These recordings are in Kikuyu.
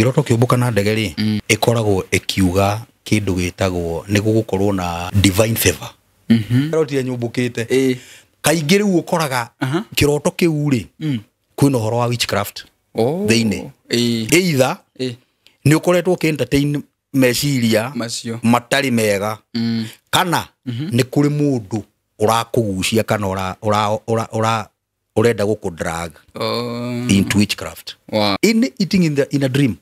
Kĩroto kĩũmbũka na ndege rĩ, ĩkoragwo ĩkiuga kĩndũ gĩtagwo nĩ gũgũkorwo na divine favor. Rotire nyũmbũkĩte. Kaingĩ rĩu ũkoraga kĩroto kĩu rĩ, kwĩna ũhoro wa witchcraft thĩinĩ. Either nĩ ũkoretwo ũkĩ entertain meciria macio matarĩ mega, kana nĩ kũrĩ mũndũ ũrakũgucia kana ũrenda gũkũ drag into witchcraft. In eating in a dream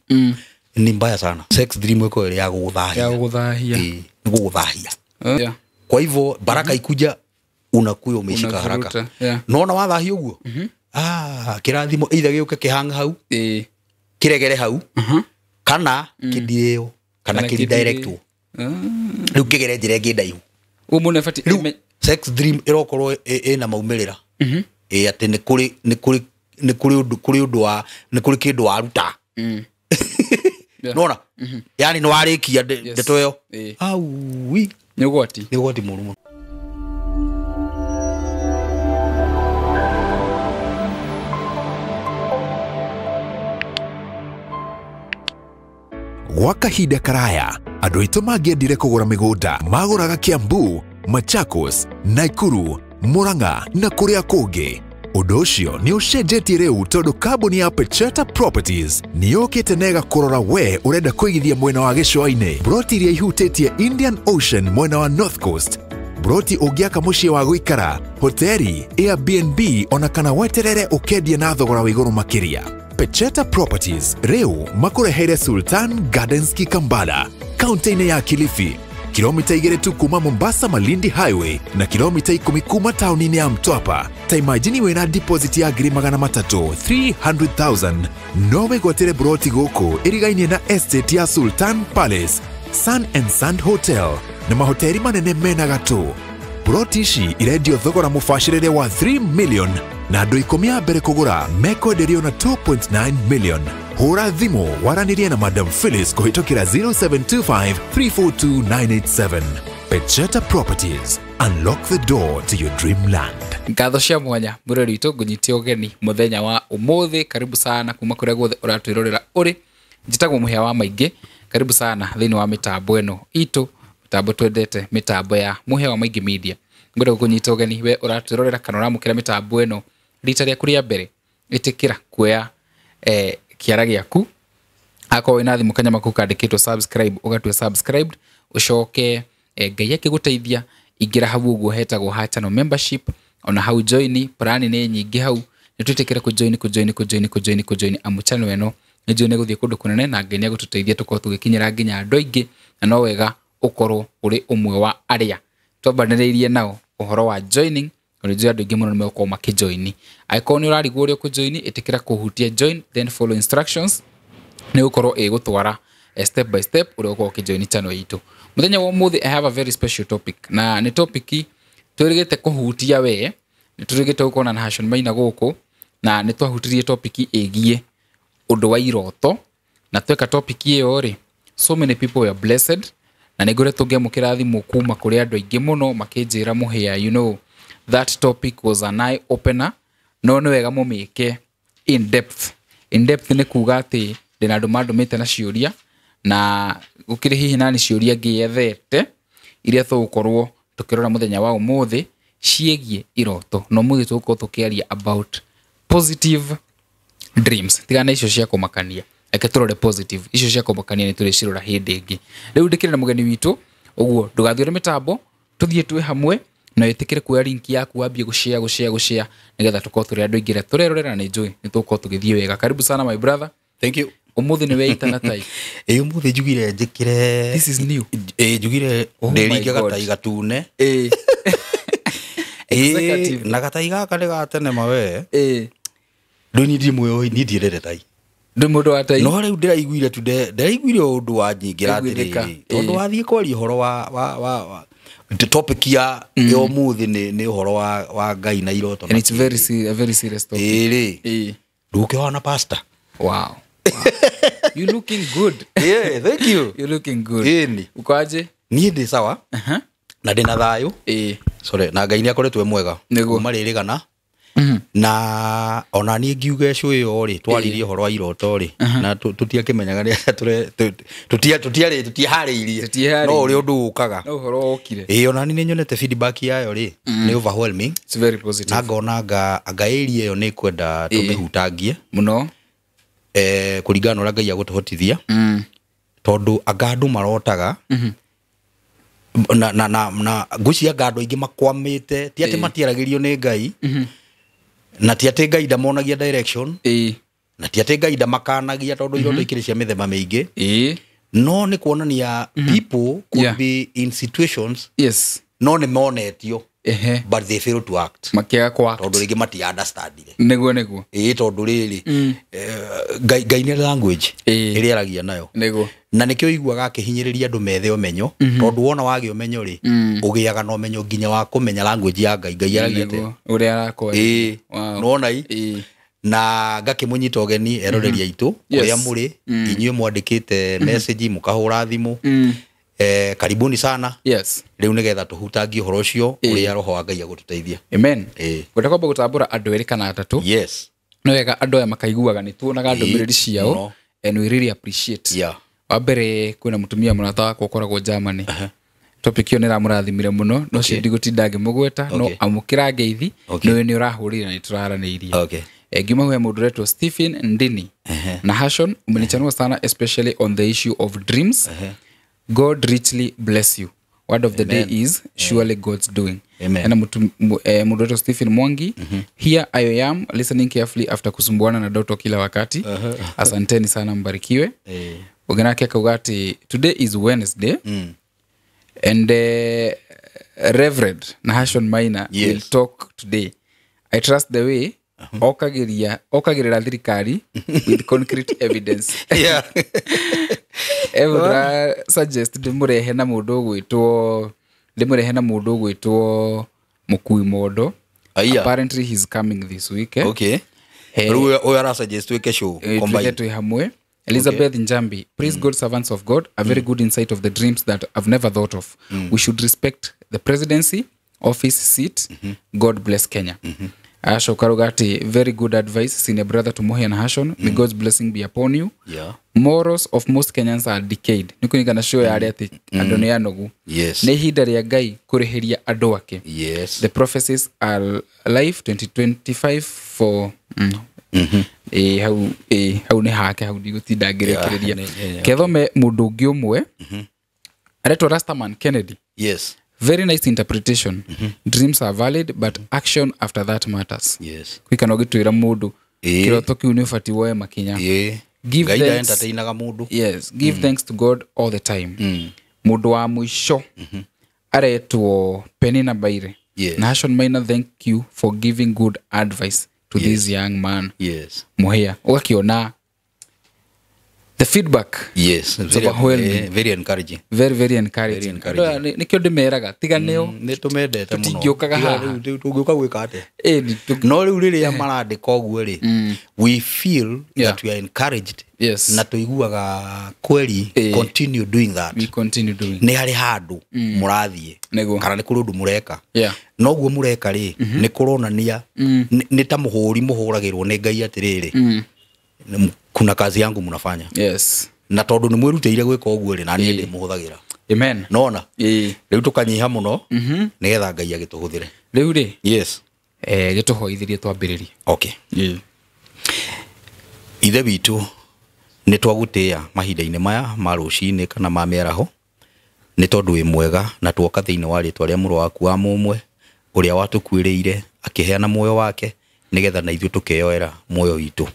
ni mbaya sana. Sex dream ĩkoragwo ĩrĩ ya ya gũgũthahia. gũgũthahia. Ĩĩ, nĩ gũgũthahia. Kwa hivyo baraka ikuja unakuya umeishika haraka. Unavuruta, yeah. Nona wathahia ũguo, kĩrathimo either gĩũke kĩhang hau, kĩregere hau, kana kĩndirĩo kana Kana kĩredirectwo rĩu kĩgere njĩra ĩngĩ ndaihu. Ũguo mũndũ nĩabatiĩ Rĩu sex dream ĩrokorwo ĩna maumĩrĩra, ĩ atĩ nĩ kũrĩ nĩ kũrĩ nĩ kũrĩ ũndũ kũrĩ ũndũ wa nĩ kũrĩ kĩndũ waruta. Nona yani nĩ warĩkia ndeto ĩyo. Aui. Nĩ ũgwati. Nĩ ũgwati mũru mũno. Gwa kahinda karaya andũ aitũ mangĩendire kũgũra mĩgũnda magũraga Kiambu, Machakos, Nakuru, Murang'a na kũrĩa kũngĩ. Ũndũ ũcio nĩ ũcenjetie rĩu tondũ kambuni ya Pecheta Properties nĩ yũkĩte na ĩgakũrora we ũrenda kũigithia mwena wa gĩcũa-inĩ, broti iria ihutĩtie Indian Ocean mwena wa North Coast, broti ũngĩaka mũciĩ wa gũikara, hoteri, Airbnb ona kana weterere ũkendia na thogora wa igũrũ makĩria. Pecheta Properties rĩu makũreheire Sultan Gardens Kikambala, kaunti-inĩ ya Kilifi, kilomita 2 tu kuma Mombasa Malindi Highway na kilomita 10 kuma tauni-inĩ ya Mtwapa. Ta imagine wĩna deposit ya 300,000 300,000 no wĩgwatĩre broti gũkũ ĩrigainie na estate ya Sultan Palace, Sun and Sand Hotel na mahoteri manene mena gatũ. Broti ici irendio thogora mũbacĩrĩre wa 3 million na andũ 10 a mbere kũgũra mekwenderio na 2.9 million. Hũra thimũ waranĩrie na Madam Phyllis kũhĩtũkĩra 0725 342 987. Pecheta Properties, unlock the door to your dreamland. Ngatho cia mwanya mũrori witũ, ngũnyitie ũgeni mũthenya wa ũmũthĩ. Karibu sana kuma kũrĩa guothe ũratwĩrorera ũrĩ. Njĩtagwo Mũhĩa wa Maingĩ. Karibu sana thĩinĩ wa mĩtambo ĩno itũ, mĩtambo twendete, mĩtambo ya Mũhĩa wa Maingĩ Media. Ngwenda gũkũnyita ũgeni we ũratwĩrorera kana ũramũkĩra mĩtambo ĩno rita rĩaku rĩa mbere, ĩtĩkĩra kuoya kĩara gĩaku. Akorwo wĩna thimũ kanyama kau kandĩkĩtwo subscribe, ũgatua subscribed, ũcoke Ngai akĩgũteithia ingĩra hau ũguo hetagwo ha channel membership, ona hau join, plan nĩ nyingĩ hau, nĩ twĩtĩkĩre kũ join kũ join kũ join kũ join kũ join, amu channel ĩno nĩ njũĩ nĩ gũthiĩ kũndũ kũnene na Ngai nĩ egũtũteithia tũkorwo tũgĩkinyĩra nginya andũ aingĩ, na no wega ũkorwo ũrĩ ũmwe wa arĩa twambanĩrĩirie nao ũhoro wa joining. Nĩ njũĩ andũ aingĩ mũno nĩ megũkorwo makĩjoini. Angĩkorwo nĩ ũrarigwo ũrĩa ũkũjoini, ĩtĩkĩra kũhutia join then follow instructions, nĩ gũkorwo ĩgũtwara step by step ũrĩa ũgũkorwo ũkĩjoini channel itũ. Mũthenya wa ũmũthĩ I have a very special topic, na nĩ topic twĩrĩgĩte kũhutia we, nĩ twĩrĩgĩte gũkorwo na Hashon Maina gũkũ, na nĩ twahutirie topic ĩgiĩ ũndũ wa iroto, na tweka topic ĩyo rĩ, so many people were blessed, na nĩ ngoretwo ngĩamũkĩra thimũ kuma kũrĩ andũ aingĩ mũno makĩnjĩra Mũhĩa, you know, that topic was an eye opener, no nĩ wega mũmĩke in depth. In depth nĩ kuga atĩ ndĩna andũ mandũmĩte na ciũria, na gũkĩrĩ hihi nani ciũria ngĩethete iria tũgũkorwo tũkĩrora mũthenya wa ũmũthĩ ciĩgiĩ iroto, na ũmũthĩ tũgũkorwo tũkĩaria about positive dreams. Tigana icio cia kũmakania, reke tũrore positive, icio cia kũmakania nĩ tũrĩcirora hĩndĩ ĩngĩ. Rĩu ndĩkĩrĩ na mũgeni witũ, ũguo ndũgathiũre mĩtambo, tũthiĩ twĩ hamwe na wĩtĩkĩre kuoya link yaku wambie gũshare gũshare gũshare nĩgetha tũkorwo tũrĩ andũ aingĩ arĩa tũrerorera, na nĩ njũĩ nĩ tũgũkorwo tũgĩthiĩ wega. Karibu sana my brother. Thank you. Ũmũthĩ nĩ weita na tai. Ĩ ũmũthĩ njugire njĩkĩre. This is new. Ĩ njugire Oh my ndĩringe God. gatai gatune. Executive. Na gatai gaka nĩ ga tene mawe. Rĩu niĩ ndirĩ muoyo, niĩ ndiendete tai. Ndĩ mũndũ wa tai. No rĩu ndĩraiguire tu ndĩraiguire ũndũ wa nyingĩra Ndaiguithĩka. atĩrĩrĩ, tondũ wathiĩ kwaria ũhoro wa the topic ya ũmũthĩ nĩ ũhoro wa Ngai na iroto. And it's very a very serious topic. Ĩ rĩ. Ndũkĩhona na pastor. Wow. Wow. You looking good. Yeah, thank you. You looking good. Ĩni. Uko aje? Niĩ ndĩ sawa. Na ndĩna thayũ. Sorry, na Ngai nĩ akoretwo e mwega. Nĩguo. Kuma rĩrĩ gana Na ona niĩ ngiuga ĩcũ ĩyo rĩ, twaririe ũhoro wa iroto rĩ, na tũtiakĩmenyaga nĩ tũtiarĩ tũtiharĩirie, Tũtiĩharĩirie. no ũrĩa ũndũ ũkaga. No ũhoro wokire. Ĩĩ, ona niĩ nĩ nyonete feedback yayo rĩ, nĩ overwhelming. It's very positive. Na ngona anga area ĩyo nĩ kwenda tũmĩhutangie Mũno. Kũringana na ũrĩa Ngai agũtũhotithia, tondũ anga andũ marotaga na ngwĩciria anga andũ aingĩ makwamĩte, ti atĩ matiaragĩrio nĩ Ngai, na ti atĩ Ngai ndamonagia direction, na ti atĩ Ngai ndamakanagia, tondũ iroto ikĩrĩ cia mĩthemba mĩingĩ, no nĩ kuonania people could be in situations no nĩ monetio, but they fail to act, Makĩaga kwa tondũ rĩngĩ mati understandire. Nĩguo, nĩguo. Ĩĩ, tondũ rĩrĩ, Ngai nĩ language ĩrĩa aragia nayo, na nĩkĩo iguaga akĩhinyĩrĩria andũ methe ũmenyo, tondũ wona wagĩa ũmenyo rĩ, ũgĩaga na ũmenyo nginya wa kũmenya language ya Ngai. Ngai aragia atĩa? Nĩguo ũrĩa arakwaria. Ĩĩ. Nĩwona i na ngakĩmũnyita ũgeni eroreri aitũ kũrĩa mũrĩ, inyuĩ mwandĩkĩte message, mũkahũra thimũ, karibuni sana. Rĩu nĩgetha tũhutangie ũhoro ũcio ũrĩa roho wa Ngai agũtũteithia. Amen. Ĩĩ. Ngwenda kwamba gũtambũra andũ erĩ kana atatũ. No wega andũ aya makaiguaga nĩ tuonaga ndũmĩrĩri ciao, and we really appreciate. Wa mbere, kwĩna mũtumia mũrata wakwa ũkoragwo Germany. Topic ĩyo nĩ ĩramũrathimire mũno, no cio ndigũtinda ngĩmũgweta, no amũkĩra ngeithi. Nĩwe nĩ ũrahũrire na nĩ tũraranĩirie. Ngiuma huya mũndũ ũretwo Stephen Ndini na Hashon, umenichanua sana, especially on the issue of dreams. God richly bless you. Word of the day is surely God's doing. Amen. Ena mũndũ ũretwo Stephen Mwangi, here I am listening carefully after kusumbuana na ndoto kila wakati. Asanteni sana, mbarikiwe. Ũngĩ nake akauga atĩ today is Wednesday and Reverend Nahashon Maina will talk today. I trust the way okagĩria okagĩrĩra thirikari with concrete evidence. Evo suggest ndĩmũrehe na mũndũ ũgwĩtwo, ndĩmũrehe na mũndũ ũgwĩtwo Mũkui Mondo. Aya. Apparently he's coming this week, eh? Okay. Rĩu ũyũ arasuggest twĩke show combine. Tuge twĩ hamwe. Elizabeth Njambi, praise God, servants of God, a very good insight of the dreams that I've never thought of. We should respect the presidency office seat. God bless Kenya. Acoka ruga atĩ very good advice, senior brother to Muhia na Hashon. May God's blessing be upon you. Morals of most Kenyans are decayed. Nĩ kũringana show ya arĩa atĩ andũ nĩ anogu. Nĩ ihinda rĩa Ngai kũrĩhĩria andũ ake. The prophecies are live 2025 for ĩ hau, ĩ hau nĩ hake, hau ndigũtinda ngĩrĩkĩrĩria. Yeah, yeah. Kethome mũndũ ũngĩ ũmwe aretwo Rastaman Kennedy. Very nice interpretation. Dreams are valid, but action after that matters. Kwikana ũgĩtwĩra mũndũ kĩroto kĩu nĩ ũbatiĩ woe makinya. Give Ngai thanks. ndaentertainaga mũndũ. Yes, give thanks to God all the time. Mũndũ wa mũico aretwo Penina Baire. Nahashon Maina, thank you for giving good advice to this young man. Muhia ũgakĩona the feedback. Very, overwhelming. Very encouraging. Very, very encouraging. Very encouraging. Andũ aya nĩkĩo ndĩmeraga tiga nĩo Nĩ tũmendete mũno. Tũtingĩũkaga Tiga haha. rĩu tũngĩũka gwĩka atĩa? Ĩ, nĩ No rĩu rĩrĩa marandĩka ũguo rĩ, we feel that we are encouraged, na tũiguaga kweri continue doing that. We continue doing. Nĩ harĩ handũ mũrathiĩ, kana nĩ kũrĩ ũndũ mũreka. Noguo mũreka rĩ, nĩ kũronania nĩ ta mũhũri mũhũragĩrwo nĩ Ngai atĩrĩrĩ, kuna kazi yangu mnafanya. Na tondũ nĩ mwĩrutĩire gwĩka ũguo rĩ, na niĩ ndĩmũhũthagĩra. Amen. Nona rĩu tũkanyiha mũno nĩgetha Ngai agĩtũhũthĩre. Rĩu rĩ, gĩtũhoithĩrie twambĩrĩrie. Okay. Ithe witũ, nĩ twagũtĩĩa mahinda-inĩ maya ma rũcinĩ kana ma mĩaraho, nĩ tondũ wĩ mwega, na tuoka thĩinĩ wa rĩtwa rĩa mũrũ waku wa mũmwe ũrĩa watũkuĩrĩire akĩheana muoyo wake nĩgetha na ithuĩ tũkeyoera muoyo witũ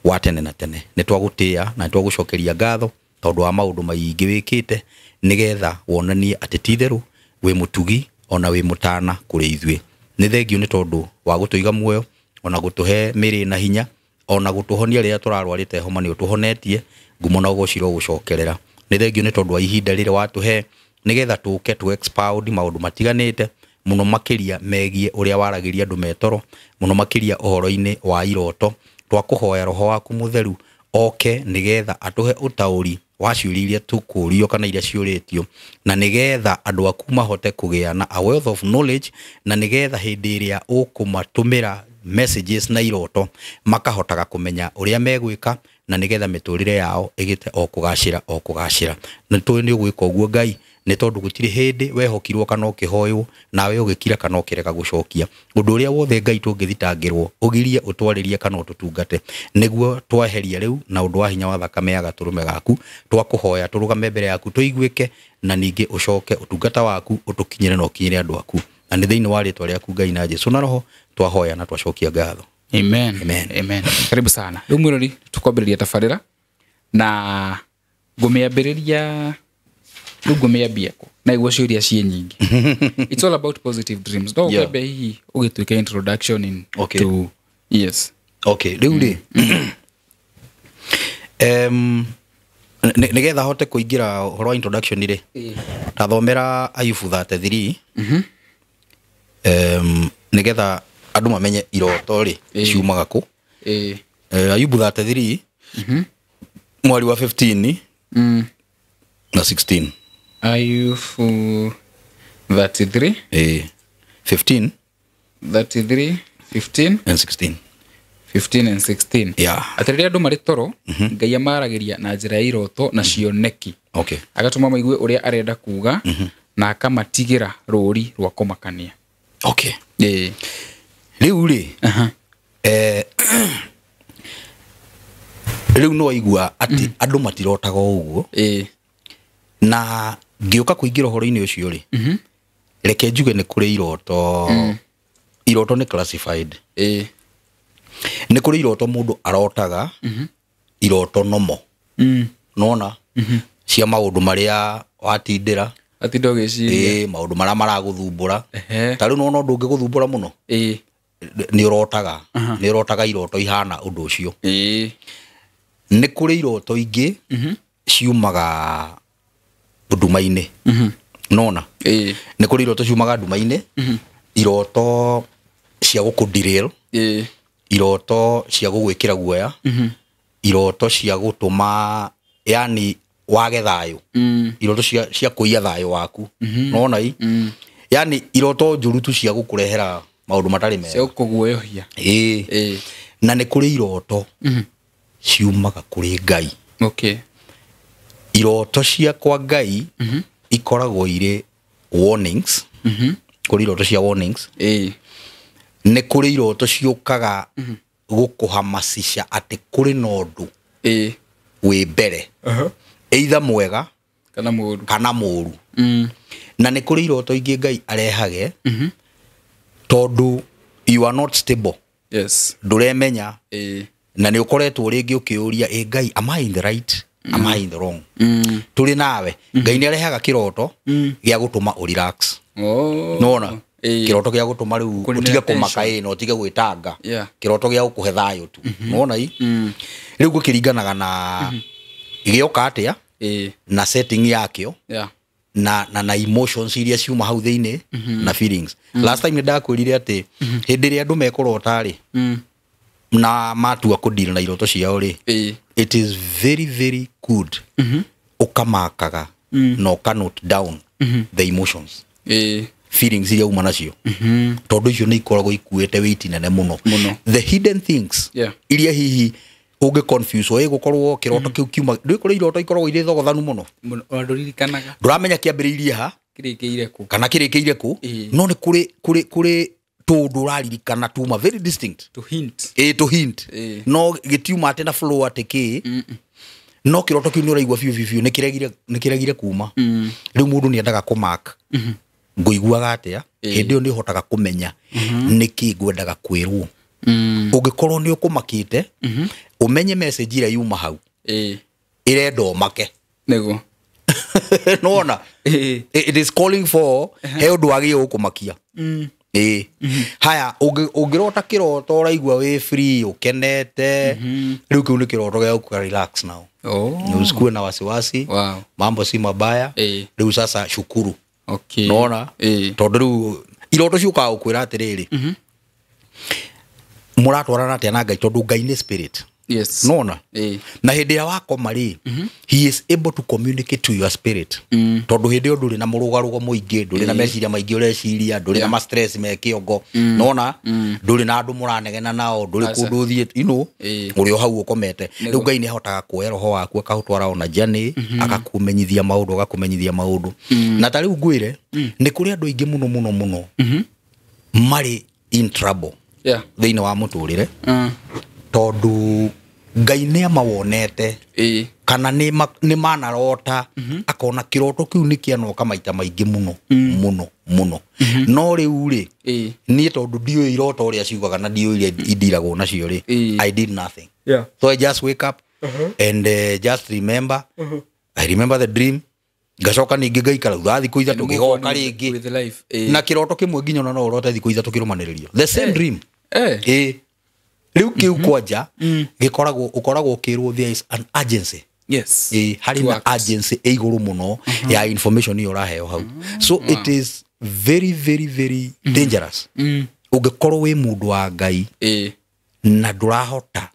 wa tene na tene. Nĩ twagũtĩĩa na nĩ twagũcokeria ngatho tondũ wa maũndũ maingĩ wĩkĩte nĩgetha wonanie atĩ ti itherũ wĩ mũtugi ona wĩ mũtana kũrĩ ithuĩ. Nĩ thengio nĩ tondũ wa gũtũiga muoyo ona gũtũhe mĩrĩ na hinya ona gũtũhonia rĩrĩa tũrarwarĩte homa nĩ ũtũhonetie, ngumo na ũgoci ũgũcokerera. Nĩ thengio nĩ tondũ wa ihinda rĩrĩ watũhe nĩgetha tũke tũ expound maũndũ matiganĩte mũno makĩria megiĩ ũrĩa waragĩria andũ metoro, mũno makĩria ũhoro-inĩ wa iroto. Twakũhoya roho waku mũtheru oke nĩgetha atũhe ũtaũri wa ciũria iria tũkũrio kana iria ciũrĩtio, na nĩgetha andũ aku mahote kũgĩa na a wealth of knowledge, na nĩgetha hĩndĩ ĩrĩa ũkũmatũmĩra messages na iroto makahotaga kũmenya ũrĩa megwĩka na nĩgetha mĩtũrĩre yao ĩgĩte o kũgacĩra o kũgacĩra. Na tũĩ nĩ ũgwĩka ũguo Ngai, nĩ tondũ gũtirĩ hĩndĩ wehokirwo kana ũkĩhoywo nawe ũgĩkira kana ũkĩrega gũcokia. Ũndũ ũrĩa wothe Ngai tũngĩthitangĩrwo ũgirie ũtwarĩrie kana ũtũtungate, nĩguo tweheria rĩu na ũndũ wa hinya wa thakame ya gatũrũme gaku, twakũhoya tũrũgame mbere yaku tũiguĩke, na ningĩ ũcoke ũtungata waku ũtũkinyĩre na ũkinyĩre andũ aku, na nĩ thĩinĩ wa rĩtwa rĩaku Ngai na Jesu na Roho twahoya na twacokia ngatho. Amen. Amen. Amen. Karibu sana. Rĩu mwĩrori tũkwambĩrĩria tabarĩra na ngũmĩambĩrĩria rĩu ngũmĩambia kũ na iguo ciũria ciĩ nyingĩ. It's all about positive dreams. No Yeah. ũkĩambia hihi ũgĩtuĩka introduction in Okay. to yes. Okay, rĩu rĩ nĩgetha hote kũingĩra ũhoro wa introduction rĩ, tathomera Ayubu 33 nĩgetha andũ mamenye iroto rĩ ciumaga kũ. Ayubu 33 mweri wa 15 na 16. Ayubu 33 15 33 15 and 16. 15 and 16. Yeah. Atĩ rĩrĩa andũ marĩ toro, Ngai amaragĩria na njĩra ya iroto na cioneki, Okay. agatũma maigue ũrĩa arenda kuga na akamatigĩra rũri rwa kũmakania. Okay. Rĩu rĩ rĩu no waigua atĩ andũ matirotaga o ũguo, na ngĩũka kũingĩra ũhoro-inĩ ũcio rĩ, reke njuge nĩ kũrĩ iroto. Iroto nĩ classified. Nĩ kũrĩ iroto mũndũ arotaga, iroto nomo nona cia maũndũ marĩa watindĩra, Atinda ũgĩciria maũndũ marĩa maragũthumbũra. Ta rĩu nona ũndũ ũngĩgũthumbũra mũno, nĩ ũrotaga, nĩ ũrotaga iroto ihana ũndũ ũcio. Nĩ kũrĩ iroto ingĩ ciumaga nduma-inĩ, nona nĩ kũrĩ iroto ciumaga nduma-inĩ, iroto cia gũkũ derail, iroto cia gũgwĩkĩra guoya, iroto cia gũtũma yani wage thayũ, iroto cia kũiya thayũ waku, nona i yani iroto njũru tu cia gũkũrehera maũndũ matarĩ mega, cia gũkũguoyohia. Na nĩ kũrĩ iroto ciumaga kũrĩ Ngai. Okay. Iroto cia kwa Ngai ikoragwo irĩ warnings. Kũrĩ iroto cia warnings. Nĩ kũrĩ iroto ciũkaga gũkũhamasisha atĩ kũrĩ na ũndũ wĩ mbere, either mwega kana mũũru, kana mũũru. Na nĩ kũrĩ iroto ingĩ Ngai arehage tondũ you are not stable. Yes. Ndũremenya. Na nĩ ũkoretwo rĩngĩ ũkĩũria, ĩ Ngai, am I in the right? Am I in the wrong? Tũrĩ nawe. Ngai nĩ arehaga kĩroto gĩa gũtũma ũ relax. Nona kĩroto gĩa gũtũma rĩu ũtige kũmaka ĩ na ũtige gwĩtanga. Kĩroto gĩa gũkũhe thayũ tu. Nona i rĩu gũkĩringanaga na gĩoka atĩa na setting yakĩo na emotions iria ciuma hau thĩinĩ na feelings. Last time nĩndakwĩrire atĩ hĩndĩ ĩrĩa andũ mekũrota rĩ na matua kũdeal na iroto ciao rĩ, it is very very good ũkamakaga na ũka note down the emotions, feelings iria uma nacio, tondũ icio nĩ ikoragwo ikuĩte weight nene mũno. The hidden things iria hihi ũngĩ confuse ĩ gũkorwo kĩroto kĩu kiuma ndũĩ kũrĩ iroto ikoragwo irĩ thogothanu mũno, ona ndũririkanaga ndũramenya kĩambĩrĩirie ha kĩrĩkĩire kũ kana kĩrĩkĩire kũ, no nĩ kũrĩ tũndũ ũraririkana tuma very distinct to hint. To hint. No gĩtiuma atĩ na flow atĩ kĩ, no kĩroto kĩu nĩ ũraigua biũ biũ biũ nĩ kĩregire kuma. Rĩu mũndũ nĩ endaga kũmark ngũiguaga atĩa, hĩndĩ ĩyo nĩ ũhotaga kũmenya nĩkĩ ngwendaga kwĩrwo. Ũngĩkorwo nĩ ũkũmakĩte, ũmenye message ĩrĩa yuma hau ĩrenda ũmake nĩguo nona it is calling for he ũndũ wagĩrĩirwo gũkũmakia. Haya, ũngĩrota kĩroto ũraigua wĩ free ũkenete, rĩu kĩu nĩ kĩroto gĩa gũkũra relax now. Usikuwe na wasiwasi. Mambo si mabaya. Rĩu sasa shukuru. Okay. Nona tondũ rĩu iroto ciũkaga gũkwĩra atĩrĩrĩ, mũratwarana atĩa na Ngai, tondũ Ngai nĩ spirit. Yes. Nona na hĩndĩ ĩrĩa wakoma rĩ, he is able to communicate to your spirit, tondũ hĩndĩ ĩyo ndũrĩ na mũrũgarũgo mũingĩ, ndũrĩ na meciria maingĩ ũreciria, ndũrĩ na ma stress me kĩongo, nona ndũrĩ na andũ mũranegena nao, ndũrĩ kũndũ ũthiĩte, you know, ũrĩ o hau ũkomete. Rĩu Ngai nĩ ahotaga kuoya roho waku akaũtwara ona journey, akakũmenyithia maũndũ, agakũmenyithia maũndũ. Na ta rĩu ngwĩre, nĩ kũrĩ andũ aingĩ mũno mũno mũno marĩ in trouble thĩinĩ wa mũtũrĩre, tondũ Ngai nĩ amawonete kana nĩ manarota, akona kĩroto kĩu nĩ kĩanoka maita maingĩ mũno mũno mũno. No rĩu rĩ, niĩ tondũ ndiũĩ iroto ũrĩa ciugaga na ndiũĩ iria indiragwo nacio rĩ, I did nothing. So I just wake up and just remember, I remember the dream, ngacoka ningĩ ngaikara thutha wa thikũ 3 gĩgoka rĩngĩ, na kĩroto kĩmwe nginya ona no ũrote thikũ 3 kĩrũmanĩrĩrio, the same dream. Rĩu kĩu kwanja gĩkoragwo, ũkoragwo ũkĩrwo there is an urgency. Yes. Harĩ na urgency ĩ igũrũ mũno ya information ĩyo ũraheo hau. So it is very very very dangerous ũngĩkorwo wĩ mũndũ wa Ngai na ndũrahota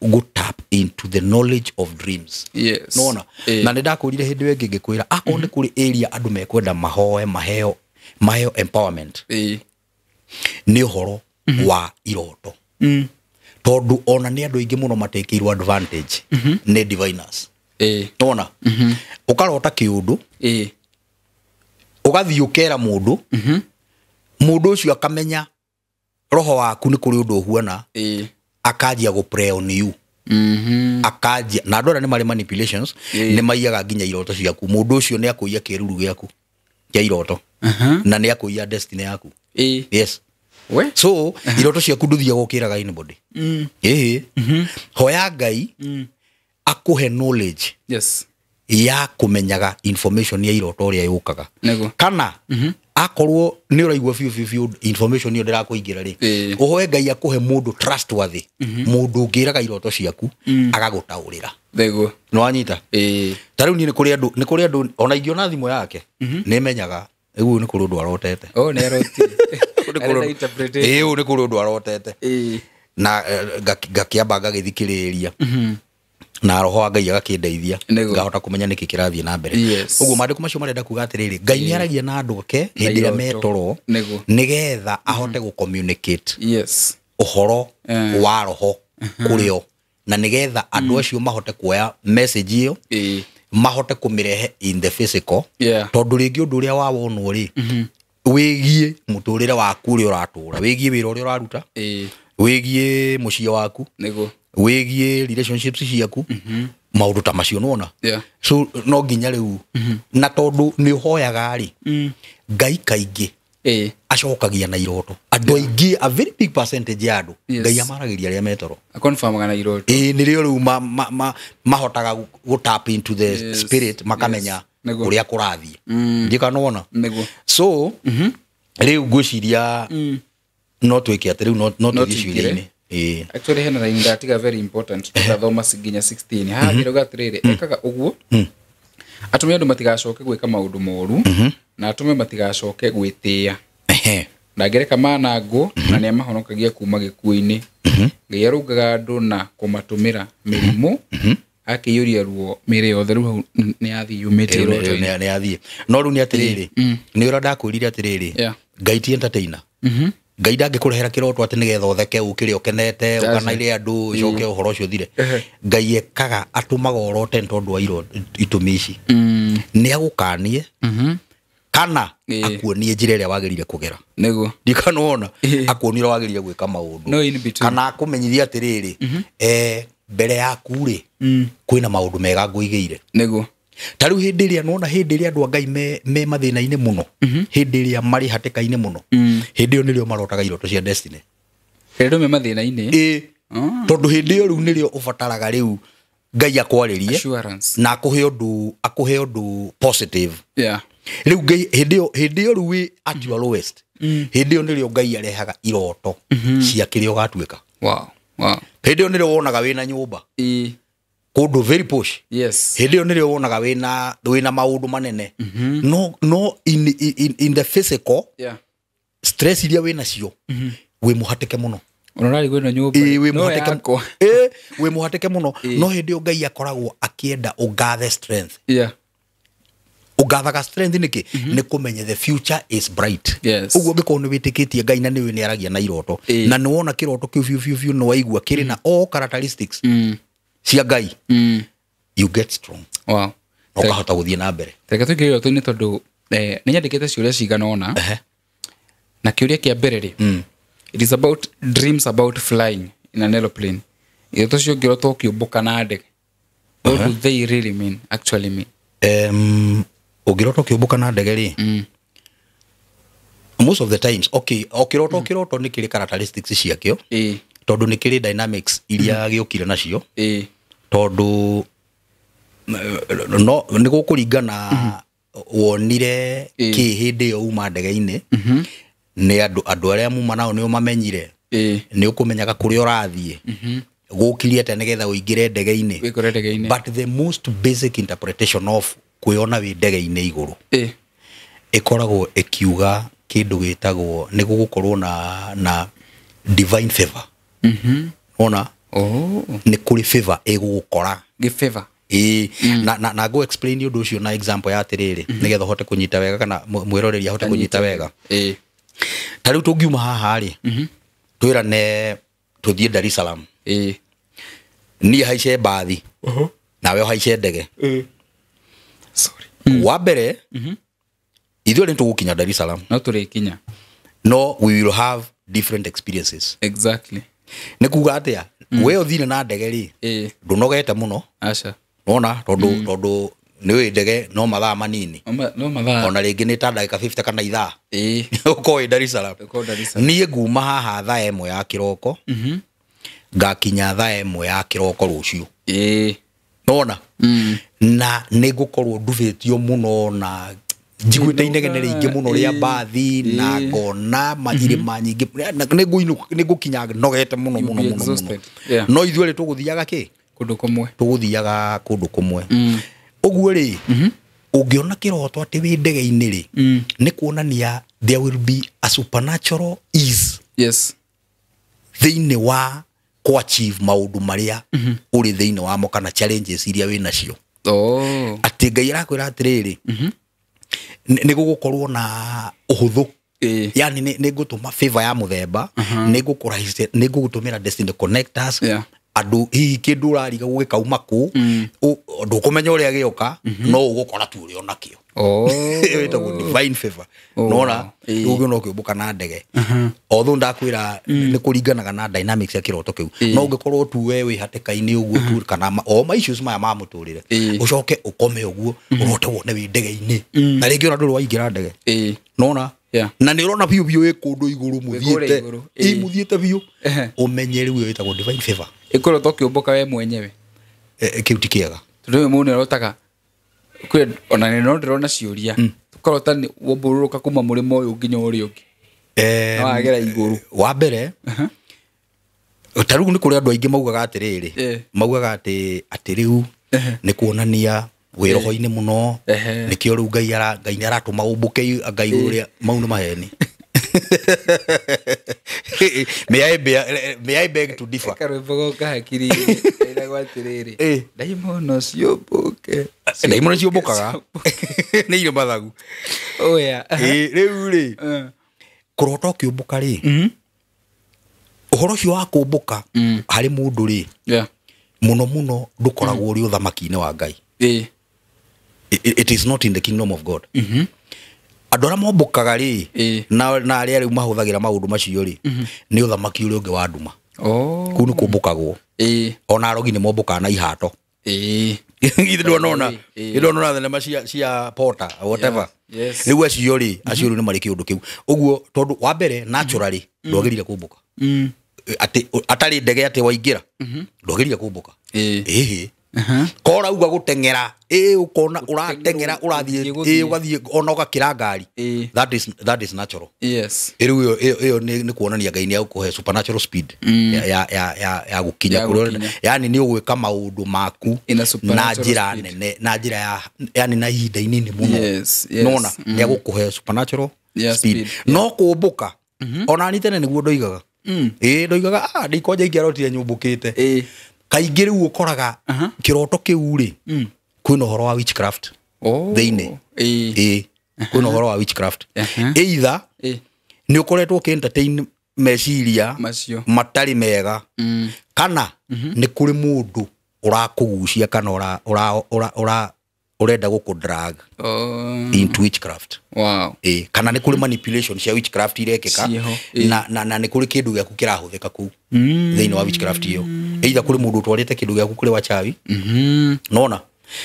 go tap into the knowledge of dreams. Yes. Nona na nĩ ndakwĩrire hĩndĩ ĩyo ĩngĩ ngĩkwĩra akorwo nĩ kũrĩ area andũ mekwenda mahoe maheo empowerment, nĩ ũhoro wa iroto. Tondũ ona nĩ andũ aingĩ mũno matekĩirwo advantage nĩ diviners. Nona ũkarota kĩũndũ, ũgathiĩ ũkera mũndũ, mũndũ ũcio akamenya roho waku nĩ kũrĩ ũndũ ũhuana, akanjia gũ prey on you. Akanjia na andũ arĩa nĩ marĩ manipulations, nĩ maiyaga nginya iroto ciaku. Mũndũ ũcio nĩ akũiya kĩruru gĩaku kĩa iroto, na nĩ akũiya destiny yaku. Yes. We? So iroto ciaku ndũthiaga ũkĩraga anybody. Hoya Ngai akũhe knowledge Yes. ya kũmenyaga information ya iroto ũrĩa yũkaga. Kana akorwo nĩ ũraigua biũ biũ biũ information ĩyo ndĩrakũingĩra rĩ, ũhoe Ngai akũhe mũndũ trustworthy, mũndũ ũngĩraga iroto ciaku agagũtaũrĩra. Nĩguo. Nĩ wanyita? Ta rĩu niĩ nĩ kũrĩ andũ ona ingĩona thimũ yake nĩ menyaga rĩu nĩ kũrĩ ũndũ arotete. Oh, nĩ arotire. Ĩĩ, nĩ kũrĩ ũndũ arotete. Na ngakĩamba ngagĩthikĩrĩria, na roho wa Ngai agakĩndeithia ngahota kũmenya nĩkĩ kĩrathiĩ na mbere. Ũguo maandĩko macio marenda kuga atĩrĩrĩ, Ngai nĩ aragia na andũ ake hĩndĩ ĩrĩa metoro, nĩgetha ahote gũ communicate ũhoro wa roho kũrĩ o, na nĩgetha andũ acio mahote kuoya message ĩyo, mahote kũmĩrehe in the physical. Tondũ rĩngĩ ũndũ ũrĩa wawonwo rĩ, wĩgiĩ mũtũrĩre waku ũrĩa ũratũra, wĩgiĩ wĩra ũrĩa ũraruta, wĩgiĩ mũciĩ waku, wĩgiĩ relationships ciaku, maũndũ ta macio nĩwona. So no nginya rĩu, na tondũ nĩ ũhoyaga rĩ, Ngai kaingĩ acokagia na iroto. Andũ aingĩ, a very big percentage ya andũ, Ngai amaragĩria arĩa metoro. Akonfirmaga na iroto. Nĩrĩo rĩu mahotaga gũ tap into the spirit, makamenya ũrĩa kũrathiĩ. Ndiũĩ nĩwona. So rĩu ngwĩciria no twĩke atĩ rĩu no tũthiĩ ciũria-inĩ. Actually hena line ndatiga very important tũgathoma nginya 16. Haha ndĩrauga atĩrĩrĩ, ekaga ũguo atũme andũ matigacoke gwĩka maũndũ moru, na atũme matigacoke gwĩtĩĩa. Ndangĩreka manangwo, na nĩ amahonokagia kuma gĩkuũ-inĩ. Ngai arũngaga andũ na kũmatũmĩra mĩrimũ, akĩiyũria ruo mĩĩrĩ yothe. Rĩu hau nĩ yathiĩ yumĩte iroto-inĩ. Nĩ yathiĩ. No rĩu nĩ atĩrĩrĩ, nĩ ũrĩa ndakwĩrire atĩrĩrĩ, Ngai ti entertainer. Ngai ndangĩkũrehera kĩroto atĩ nĩgetha ũtheke ũkĩre ũkenete ũkanaire andũ ũcoke ũhoro ũcio ũthire. Ngai ekaga atũmaga ũrote nĩ tondũ wa itũmi ici. Nĩ agũkanie kana akuonie njĩra ĩrĩa wagĩrĩire kũgera. Nĩguo. Ndikanona akuonie ũrĩa wagĩrĩire gwĩka maũndũ, kana akũmenyithie atĩrĩrĩ, mbere yaku rĩ kwĩna maũndũ mega ngũigĩire. Nĩguo. Ta rĩu hĩndĩ ĩrĩa nĩwona hĩndĩ ĩrĩa andũ a Ngai me mathĩna-inĩ mũno, hĩndĩ ĩrĩa marĩ hatĩka-inĩ mũno, hĩndĩ ĩyo nĩrĩo marotaga iroto cia destiny. Hĩndĩ ĩyo me mathĩna-inĩ? Tondũ hĩndĩ ĩyo rĩu nĩrĩo ũbataraga rĩu Ngai akwarĩrie na akũhe ũndũ positive. Rĩu Ngai hĩndĩ ĩyo rĩu wĩ at your lowest, hĩndĩ ĩyo nĩrĩo Ngai arehaga iroto cia kĩrĩa ũgatuĩka. Hĩndĩ ĩyo nĩrĩo wonaga wĩna nyũmba kũndũ very posh. Yes. Hĩndĩ ĩyo nĩrĩo wonaga wĩna maũndũ manene. No in the physical, stress iria wĩnacio, wĩ mũhatĩke mũno. Ona ũrarigwo ĩno nyũmba Ĩĩ, wĩ no mũhatĩke yakwa. Ĩĩ, wĩ mũhatĩke mũno, no hĩndĩ ĩyo Ngai akoragwo akĩenda ũngathe strength. Ũngathaga strength nĩkĩ? Nĩ kũmenya the future is bright. Ũguo ũngĩkorwo nĩ wĩtĩkĩtie Ngai na nĩũĩ nĩ aragia na iroto, na nĩ wona kĩroto kĩu biũ biũ biũ, nĩ waigua kĩrĩ na all characteristics cia Ngai, you get strong. Na ũkahota gũthiĩ na mbere. Reke tũingĩre iroto-inĩ tondũ nĩ nyandĩkĩte ciũria cigana ũna. Na kĩũria kĩa mbere rĩ, it is about dreams about flying in an aeroplane. Iroto cio ũngĩrota ũkĩũmbũka na ndege, what do they really mean, actually mean? Ũngĩrota ũkĩũmbũka na ndege rĩ, most of the times, okay, o kĩroto o kĩroto nĩ kĩrĩ characteristics ciakĩo, tondũ nĩ kĩrĩ dynamics iria gĩũkire nacio, tondũ no nĩ gũkũringana wonire kĩ hĩndĩ ĩyo uma ndege-inĩ, nĩ andũ arĩa muma nao nĩ ũmamenyire, nĩ ũkũmenyaga kũrĩa ũrathiĩ, gũkirie atĩa nĩgetha ũingĩre ndege-inĩ. Wĩkore ndege-inĩ. But the most basic interpretation of kwĩona wĩ ndege-inĩ igũrũ ĩkoragwo ĩkiuga kĩndũ gĩtagwo nĩ gũgũkorwo na divine favor. Wona? Nĩ kũrĩ favor ĩgũgũkora. Gĩ favor. Ĩĩ, na go explain ũndũ ũcio na example ya atĩrĩrĩ, nĩgetha ũhote kũnyita wega kana mwĩroreri ahote kũnyita wega. Ta rĩu tũngiuma haha rĩ, twĩrane tũthiĩ Dar es Salaam. Niĩ haice mbathi, nawe ũhaice ndege. Sorry. Wa mbere, ithuĩ nĩ tũgũkinya Dar es Salaam. No tũrĩkinya. No we will have different experiences. Nĩ kuga atĩa? We ũthire na ndege rĩ, ndũnogete mũno. Aca. Wona, tondũ nĩ ũĩ ndege no mathaa manini. No mathaa. Ona rĩngĩ nĩ ta ndagĩka 50 kana ithaa. Ũkorwo wĩ Dar es Salaam. Ũkorwo Dar es Salaam. Niĩ nguma haha thaa 1 ya kĩroko, ngakinya thaa 1 ya kĩroko rũciũ. Nona? Na nĩ ngũkorwo ndubĩtio mũno na njiguĩte inegene rĩingĩ mũno rĩa mbathi, na ngona irĩma nyingĩ. Na nĩ ngũkinya nogete mũno, You'll mũno, be mũno, mũno. exhausted. No ithuĩ rĩ tũgũthiaga kĩ? Kũndũ kũmwe. Tũgũthiaga kũndũ kũmwe. Ũguo rĩ, ũngĩona kĩroto atĩ wĩ ndege-inĩ rĩ, nĩ kuonania there will be a supernatural ease thĩinĩ wa kũ achieve maũndũ marĩa ũrĩ thĩinĩ wamo kana challenges iria wĩ nacio. Atĩ Ngai arakwĩra atĩrĩrĩ, nĩ gũgũkorwo na ũhũthũ. Yani nĩ ngũtũma favor ya mũthemba, nĩ ngũkũrahicia, nĩ ngũgũtũmĩra destiny connectors. Andũ hihi kĩndũ ũrariga gũgĩkauma kũ, ndũkũmenya ũrĩa gĩoka, no ũgũkora tu ũrĩ onakĩo. Ĩtagwo divine favor. Nona, ũngĩona ũkĩũmbũka na ndege. Although ndakwĩra nĩ kũringanaga na dynamics ya kĩroto kĩu. No ũngĩkorwo tu we wĩ hatĩka-inĩ ũguo tu, kana o ma issues maya ma mũtũrĩre. Ũcoke ũkome ũguo, ũrote wone wĩ ndege-inĩ. Na rĩngĩ ona ndũrĩ waingĩra ndege. Nona? Na nĩ ũrona biũ biũ wĩ kũndũ igũrũ Wĩ kũrĩa mũthiĩte. igũrũ. Ĩ, mũthiĩte biũ. Ũmenye rĩu ĩyo ĩtagwo divine favor. Ĩkorwo to kĩũmbũka we mwenyewe. Kĩu ti kĩega. Tondũ rĩmwe mũndũ nĩarotaga, kwĩ ona nĩ no ndĩrona ciũria. Tũkarota nĩ wombũrũrũka kuma mũrĩmo ũyũ nginya ũrĩa ũngĩ. No wagera igũrũ. Wa mbere, ta rĩu nĩ kũrĩ andũ aingĩ maugaga atĩrĩrĩ, maugaga atĩ rĩu nĩ kuonania wĩ roho-inĩ mũno, nĩkĩo rĩu Ngai nĩ aratũma ũmbũke Ngai ũrĩa, mau nĩ maheni. May I beg to differ? Karwĩmbo goka hakiri-inĩ, kainagwo atĩrĩrĩ, ndaimono ciũmbũke. Ndaimono ciũmbũkaga. Nĩ irĩ mathagu. Oya. Rĩu rĩ, kũrota ũkĩũmbũka rĩ, ũhoro ũcio wa kũmbũka harĩ mũndũ rĩ, mũno mũno ndũkoragwo ũrĩ ũthamaki-inĩ wa Ngai. It is not in the kingdom of God. Andũ arĩa mombũkaga rĩ, na arĩa rĩu mahũthagĩra maũndũ macio rĩ, nĩ ũthamaki ũrĩa ũngĩ wa nduma. Kũu nĩ kũmbũkagwo. Ona arogi nĩ mombũkaga na ihato. Githĩ ndũnona? Githĩ ndũnona thenema cia Potter, whatever. Rĩu acio rĩ, acio rĩu nĩ marĩ kĩũndũ kĩu. Ũguo tondũ wa mbere naturally ndwagĩrĩire kũmbũka. Atĩ atarĩ ndege atĩ waingĩra, ndwagĩrĩire kũmbũka. Ĩhĩ. Kora uga gũteng'era, ũkona ũrateng'era, ũrathiĩ, ũgathiĩ ona ũgakĩra ngari. That is natural. Rĩu ĩyo nĩ kuonania Ngai nĩ agũkũhe supernatural speed ya gũkinya Ya kũrĩa gũkinya. ũrenda. Yani nĩ ũgwĩka maũndũ maku In a na supernatural njĩra speed. nene, na njĩra ya, yani na ihinda inini mũno. Nona, nĩ agũkũhe supernatural Yeah, speed. speed. No kũmbũka, ona ni tene nĩguo ndoigaga. Ĩĩ, ndoigaga ndikwanja ingĩarotire nyũmbũkĩte. Kaingĩ rĩu ũkoraga kĩroto kĩu rĩ, kwĩna ũhoro wa witchcraft thĩinĩ. Ĩĩ, kwĩna ũhoro wa witchcraft. Either nĩ ũkoretwo ũkĩ entertain meciria macio matarĩ mega, kana nĩ kũrĩ mũndũ ũrakũgucia kana ũrenda gũkũ drag into witchcraft. Wow. Ĩĩ, kana nĩ kũrĩ manipulation cia witchcraft irekĩka, na nĩ kũrĩ kĩndũ gĩaku kĩrahũthĩka kũu thĩinĩ wa witchcraft ĩyo. Either kũrĩ mũndũ ũtwarĩte kĩndũ gĩaku kũrĩ wachawi. Nona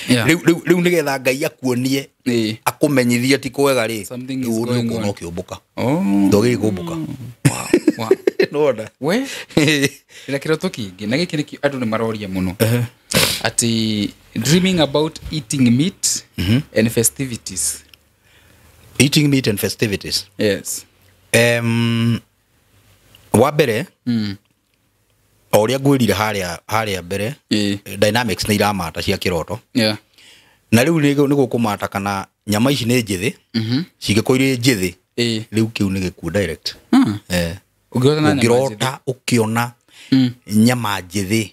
rĩu nĩgetha Ngai akuonie, akũmenyithie ti kwega rĩ, rĩu nĩ ũkuona ũkĩũmbũka. Ndwagĩrĩire kũmbũka. Wow. Nona we na kĩroto kĩngĩ, na gĩkĩ nĩkĩo andũ nĩ maroria mũno, ati dreaming about eating meat and festivities. Eating meat and festivities. Yes. Wa mbere, o ũrĩa ngwĩrire harĩa mbere, dynamics nĩ iramata cia kĩroto. Yeah. Na rĩu nĩ gũkũmata kana nyama ici nĩ njĩthĩ, cingĩkorwo irĩ njĩthĩ, rĩu kĩu nĩ gĩkuũ direct. Ũngĩrota ũkĩona nyama njĩthĩ,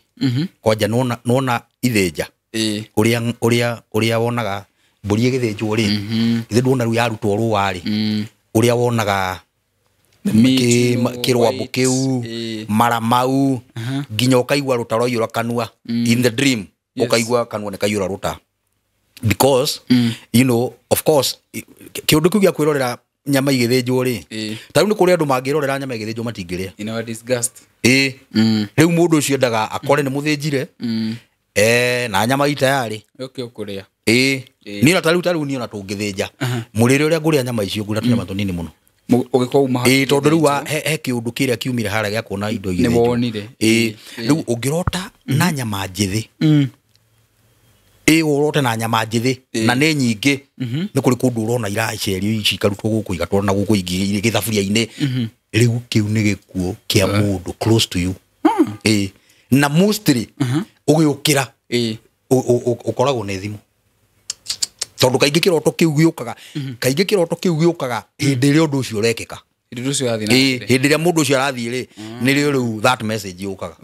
kwanja nĩwona ithĩnja, ũrĩa wonaga mbũri ĩgĩthĩnjwo rĩ, githĩ nduona rĩu yarutwo rũa rĩ, ũrĩa wonaga kĩrwambo kĩu, mara mau, nginya ũkaigua rũta rwaiyũra kanua. In the dream, ũkaigua kanua nĩ kaiyũra rũta, because you know, of course, kĩũndũ kĩu gĩa kwĩrorera nyama igĩthĩnjwo rĩ, ta rĩu nĩ kũrĩ andũ mangĩrorera nyama igĩthĩnjwo matingĩrĩa. In our disgust. Ĩĩ, rĩu mũndũ ũcio endaga akore nĩ mũthĩnjire, na nyama ii tayarĩ, ũke ũkũrĩa. Ĩĩ, niĩ ta rĩu niĩ ona tũngĩthĩnja mũrĩre ũrĩa ngũrĩa nyama icio, ngũrĩa tũnyama tũnini mũno. Ũgĩkorwo uma Ĩĩ, tondũ rĩu he kĩũndũ kĩrĩa kiumire harĩa gĩa kuona indo igĩthĩnjwo. Nĩ wonire. Ĩĩ, rĩu ũngĩrota na nyama njĩthĩ, ĩĩ, ũrote na nyama njĩthĩ na nĩ nyingĩ, nĩ kũrĩ kũndũ ũrona iracerio ici ikarutwo gũkũ igatwarwo na gũkũ ingĩ gĩthaburia-inĩ, rĩu kĩu nĩ gĩkuũ kĩa mũndũ close to you. Ĩĩ, na mostly ũgĩũkĩra ũkoragwo nĩ thimũ, tondũ kaingĩ kĩroto kĩu gĩũkaga, kaingĩ kĩroto kĩu gĩũkaga hĩndĩ ĩrĩa ũndũ ũcio ũrekĩka. Hĩndĩ ũcio arathiĩ na mbere. Hĩndĩ ĩrĩa mũndũ ũcio arathiĩ rĩ, nĩrĩo rĩu that message yũkaga.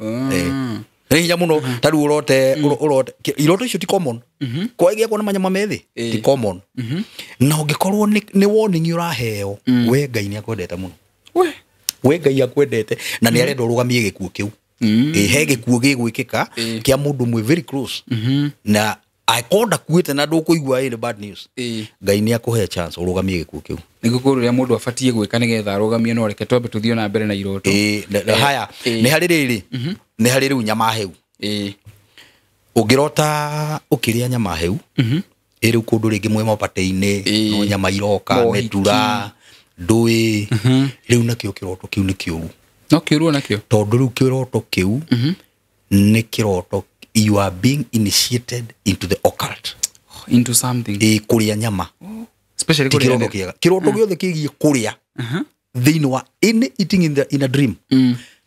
Nĩ hinya mũno ta rĩu ũrote, ũrote iroto icio ti common. Kwa gĩa kuona manyama methĩ ti common. Na ũngĩkorwo nĩ warning ũraheo, we Ngai nĩ akwendete mũno. We Ngai akwendete na nĩ arenda ũrũgamie gĩkuũ kĩu. He gĩkuũ gĩgwĩkĩka kĩa mũndũ mwĩ very close. Na akonda kuĩte na ndũkũigua ĩ bad news. Ngai nĩ akũhe chance ũrũgamie gĩkuũ kĩu. Nĩguo kũrĩa mũndũ abatiĩ gwĩka nĩgetha arũgamie, no reke twambe tũthiĩ na mbere na iroto. Haya, nĩ harĩ rĩrĩ, nĩ harĩ rĩu nyama heu. Ũngĩrota ũkĩrĩa nyama heu, ĩ rĩu kũndũ rĩngĩ mwĩ mapatĩ-inĩ, no nyama iroka, mĩtura, ndũĩ, rĩu nakĩo kĩroto kĩu nĩ kĩũru. No kĩũru onakĩo? Tondũ rĩu kĩroto kĩu nĩ kĩroto, you are being initiated into the occult. Into something. Kũrĩa nyama. Especially kũrĩa nyama. Kĩroto gĩothe kĩgiĩ kũrĩa thĩinĩ wa any eating in a dream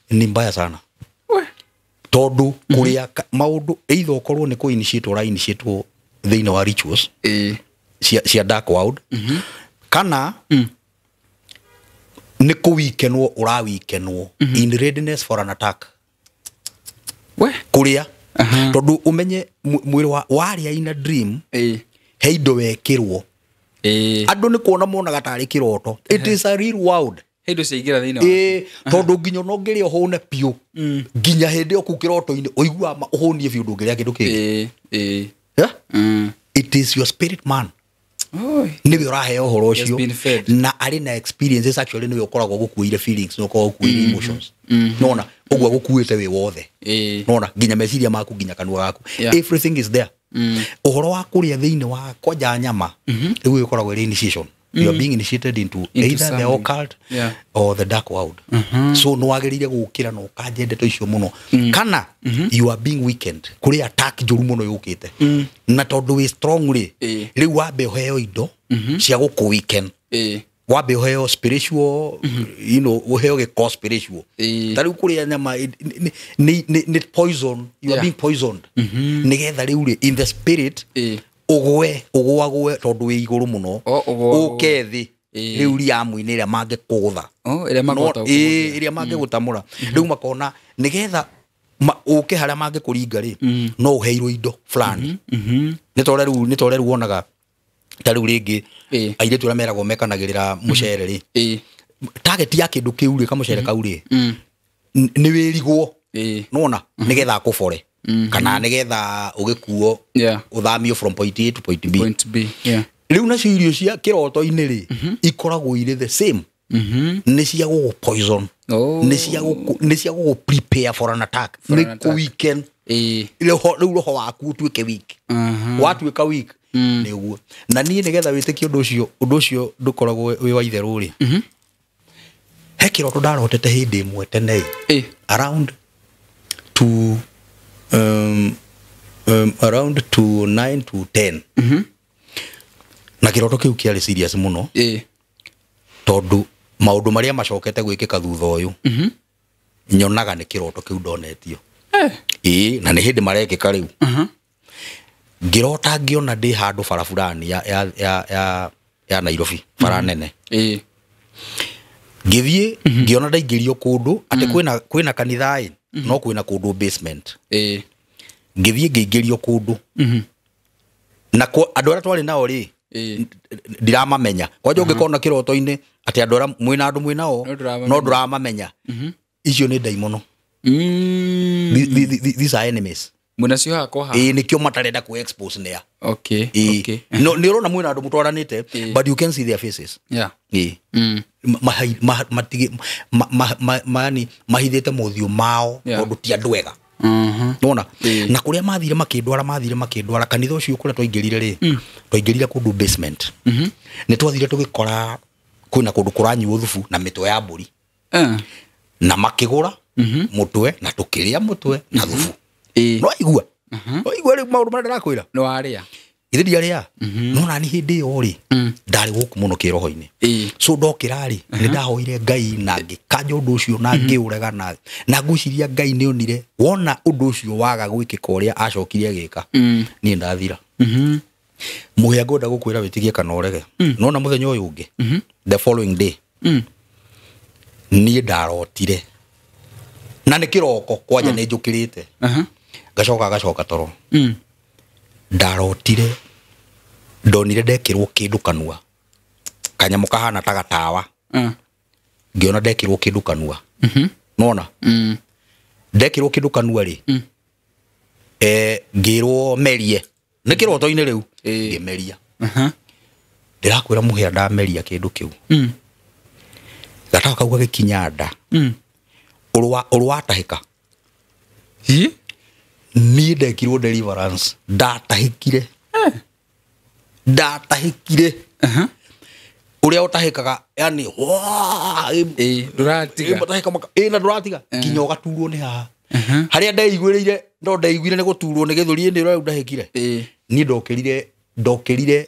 ni mbaya sana. Tondũ kũrĩa maũndũ either ũkorwo nĩ kũ initiate ũra initiate thĩinĩ wa rituals cia dark world, kana nĩ kũ weakenwo ũra weakenwo in readiness for an attack. Kũrĩa tondũ ũmenye mwĩrĩ warĩa in a dream, he indo wekĩrwo. Andũ nĩ kuona monaga tarĩ kĩroto. It is a real world. He indo ciaingĩra thĩinĩ waku. Tondũ nginya no ngĩrĩa ũhũne biũ, nginya hĩndĩ ĩyo kũu kĩroto-inĩ ũiguaga ũhũnie biũ ndũngĩrĩa kĩndũ kĩngĩ. It is your spirit man. Nĩwe ũraheo ũhoro ũcio na arĩ na experiences, actually nĩwe ũkoragwo gũkuĩire feelings, nĩwe ũkoragwo gũkuĩire emotions. Nona ũguo gũkuĩte wĩ wothe. Nona nginya meciria maku, nginya kanua gaku. Everything is there. Ũhoro wa kũrĩa thĩinĩ wa kwanja nyama, rĩu ĩkoragwo ĩrĩ initiation. You are being initiated into either the occult or the dark world. So nĩ wagĩrĩire gũkĩra na ũkanje ndeto icio mũno. Kana you are being weakened. Kũrĩ attack njũru mũno yũkĩte. Na tondũ wĩ strong rĩ, rĩu wambe ũheo indo cia gũkũ weaken. Wambe ũheo spiritual, you know, ũheo gĩko spiritual. Ta rĩu kũrĩa nyama nĩ poison, you are being poisoned. Nĩgetha rĩu rĩ, in the spirit, ũgwe ũgwagwe tondũ wĩ igũrũ mũno, ũke thĩ Rĩu riamu-inĩ ĩrĩa mangĩkũgũtha. Oh, ĩrĩa mangĩhota No, gũkũgũthĩra. ĩĩ, ĩrĩa mangĩgũtamũra. Rĩu makona nĩgetha ũke harĩa mangĩkũringa rĩ, no ũheirwo indo fulani. Nĩ ta ũrĩa rĩu, nĩ ta ũrĩa rĩu wonaga ta rĩu rĩngĩ airĩtu arĩa meragwo mekanagĩrĩra mũcere rĩ, target ya kĩndũ kĩu rĩ, kamũcere kau rĩ, nĩ wĩrigwo. Nona nĩgetha akũbore kana nĩgetha ũgĩkuo ũthamio from point A to point B. Point B. Yeah. Rĩu nacio irio cia kĩroto-inĩ rĩ, ikoragwo irĩ the same. Nĩ cia gũgũ poison. Oh. Nĩ cia gũkũ, nĩ cia gũgũ prepare for an attack. For an Nĩ attack. kũ weaken. Rĩu roho waku ũtuĩke weak. Watuĩka weak, nĩ ũguo. Na niĩ nĩgetha wĩtĩkie ũndũ ũcio, ũndũ ũcio ndũkoragwo wĩ wa itherũ rĩ. He kĩroto ndarotete hĩndĩ ĩmwe tene ĩ. Around to around to 9 to 10. Na kĩroto kĩu kĩarĩ serious mũno. Tondũ maũndũ marĩa macokete gwĩkĩka thutha ũyũ, nyonaga nĩ kĩroto kĩu ndonetio. Ĩĩ, na nĩ hĩndĩ marekĩka rĩu. Ngĩrota ngĩona ndĩ handũ bara fulani ya Nairobi, bara nene. Ngĩthiĩ ngĩona ndaingĩrio kũndũ atĩ kwĩna kanitha ĩ, no kwĩna kũndũ basement. Ngĩthiĩ ngĩingĩrio kũndũ. Na andũ arĩa twarĩ nao rĩ, ndiramamenya. Kwanja ũngĩkona kĩroto-inĩ atĩ andũ arĩa mwĩna andũ mwĩ nao, No ndũramamenya. no ndũramamenya. Icio nĩ ndaimono. These are enemies. Mwĩnacio haha kwa haha. Ĩĩ, nĩkĩo matarenda kũ expose nĩa. Okay, Ĩĩ. okay. No, nĩ ũrona mwĩna andũ mũtwaranĩte, but you can see their faces. Ĩĩ. Yani mahithĩte mothiũ mao tondũ ti andũ ega. Nona? Na kũrĩa mathire makĩndwara kanitha ũcio kũrĩa twaingĩrire rĩ, twaingĩrire kũndũ basement. Nĩ twathire tũgĩkora kwĩna kũndũ kũranyuo thubu na mĩtwe ya mbũri. Na makĩgũra mũtwe na tũkĩrĩa mũtwe na thubu. No aigua. No aigua rĩu maũndũ marĩa ndĩrakwĩra. No arĩa. Ithe ndiarĩa. No nani hĩndĩ ĩyo rĩ, ndarĩ gũkũ mũno kĩroho-inĩ. So ndokĩra rĩ, nĩ ndahoire Ngai na ngĩkanja ũndũ ũcio na ngĩũrega na ngwĩciria Ngai nĩ onire wona ũndũ ũcio waga gwĩkĩka ũrĩa acokire agĩka. Niĩ ndathira. Mũhĩa ngwenda gũkwĩra wĩtĩkie kana ũrege. Nona mũthenya ũyũ ũngĩ, the following day, niĩ ndarotire. Na nĩ kĩroko kwanja nĩ njũkĩrĩte. Ngacoka ngacoka toro. Ndarotire ndonire ndekĩrwo kĩndũ kanua. Kanyamũ kahana ta gatawa. Ngĩona ndekĩrwo kĩndũ kanua. Nona? Ndekĩrwo kĩndũ kanua rĩ. Ngĩrwo merie. Nĩ kĩroto-inĩ rĩu. Ngĩmeria. Ndĩrakwĩra mũhĩa ndameria kĩndũ kĩu. Gatawa kau gagĩkinya nda. Ũrwa watahĩka. Niĩ ndekirwo deliverance. Ndatahĩkire. Ndatahĩkire. Ũrĩa ũtahĩkaga, yani, waa, Ndũratiga. matahĩka maka, na ndũratiga. Nginya ũgaturwo nĩ haha. Harĩa ndeiguĩrĩire, no ndeiguire nĩ gũturwo nĩ gĩthũri ĩndĩ ũrĩa ndahĩkire. Niĩ ndokĩrire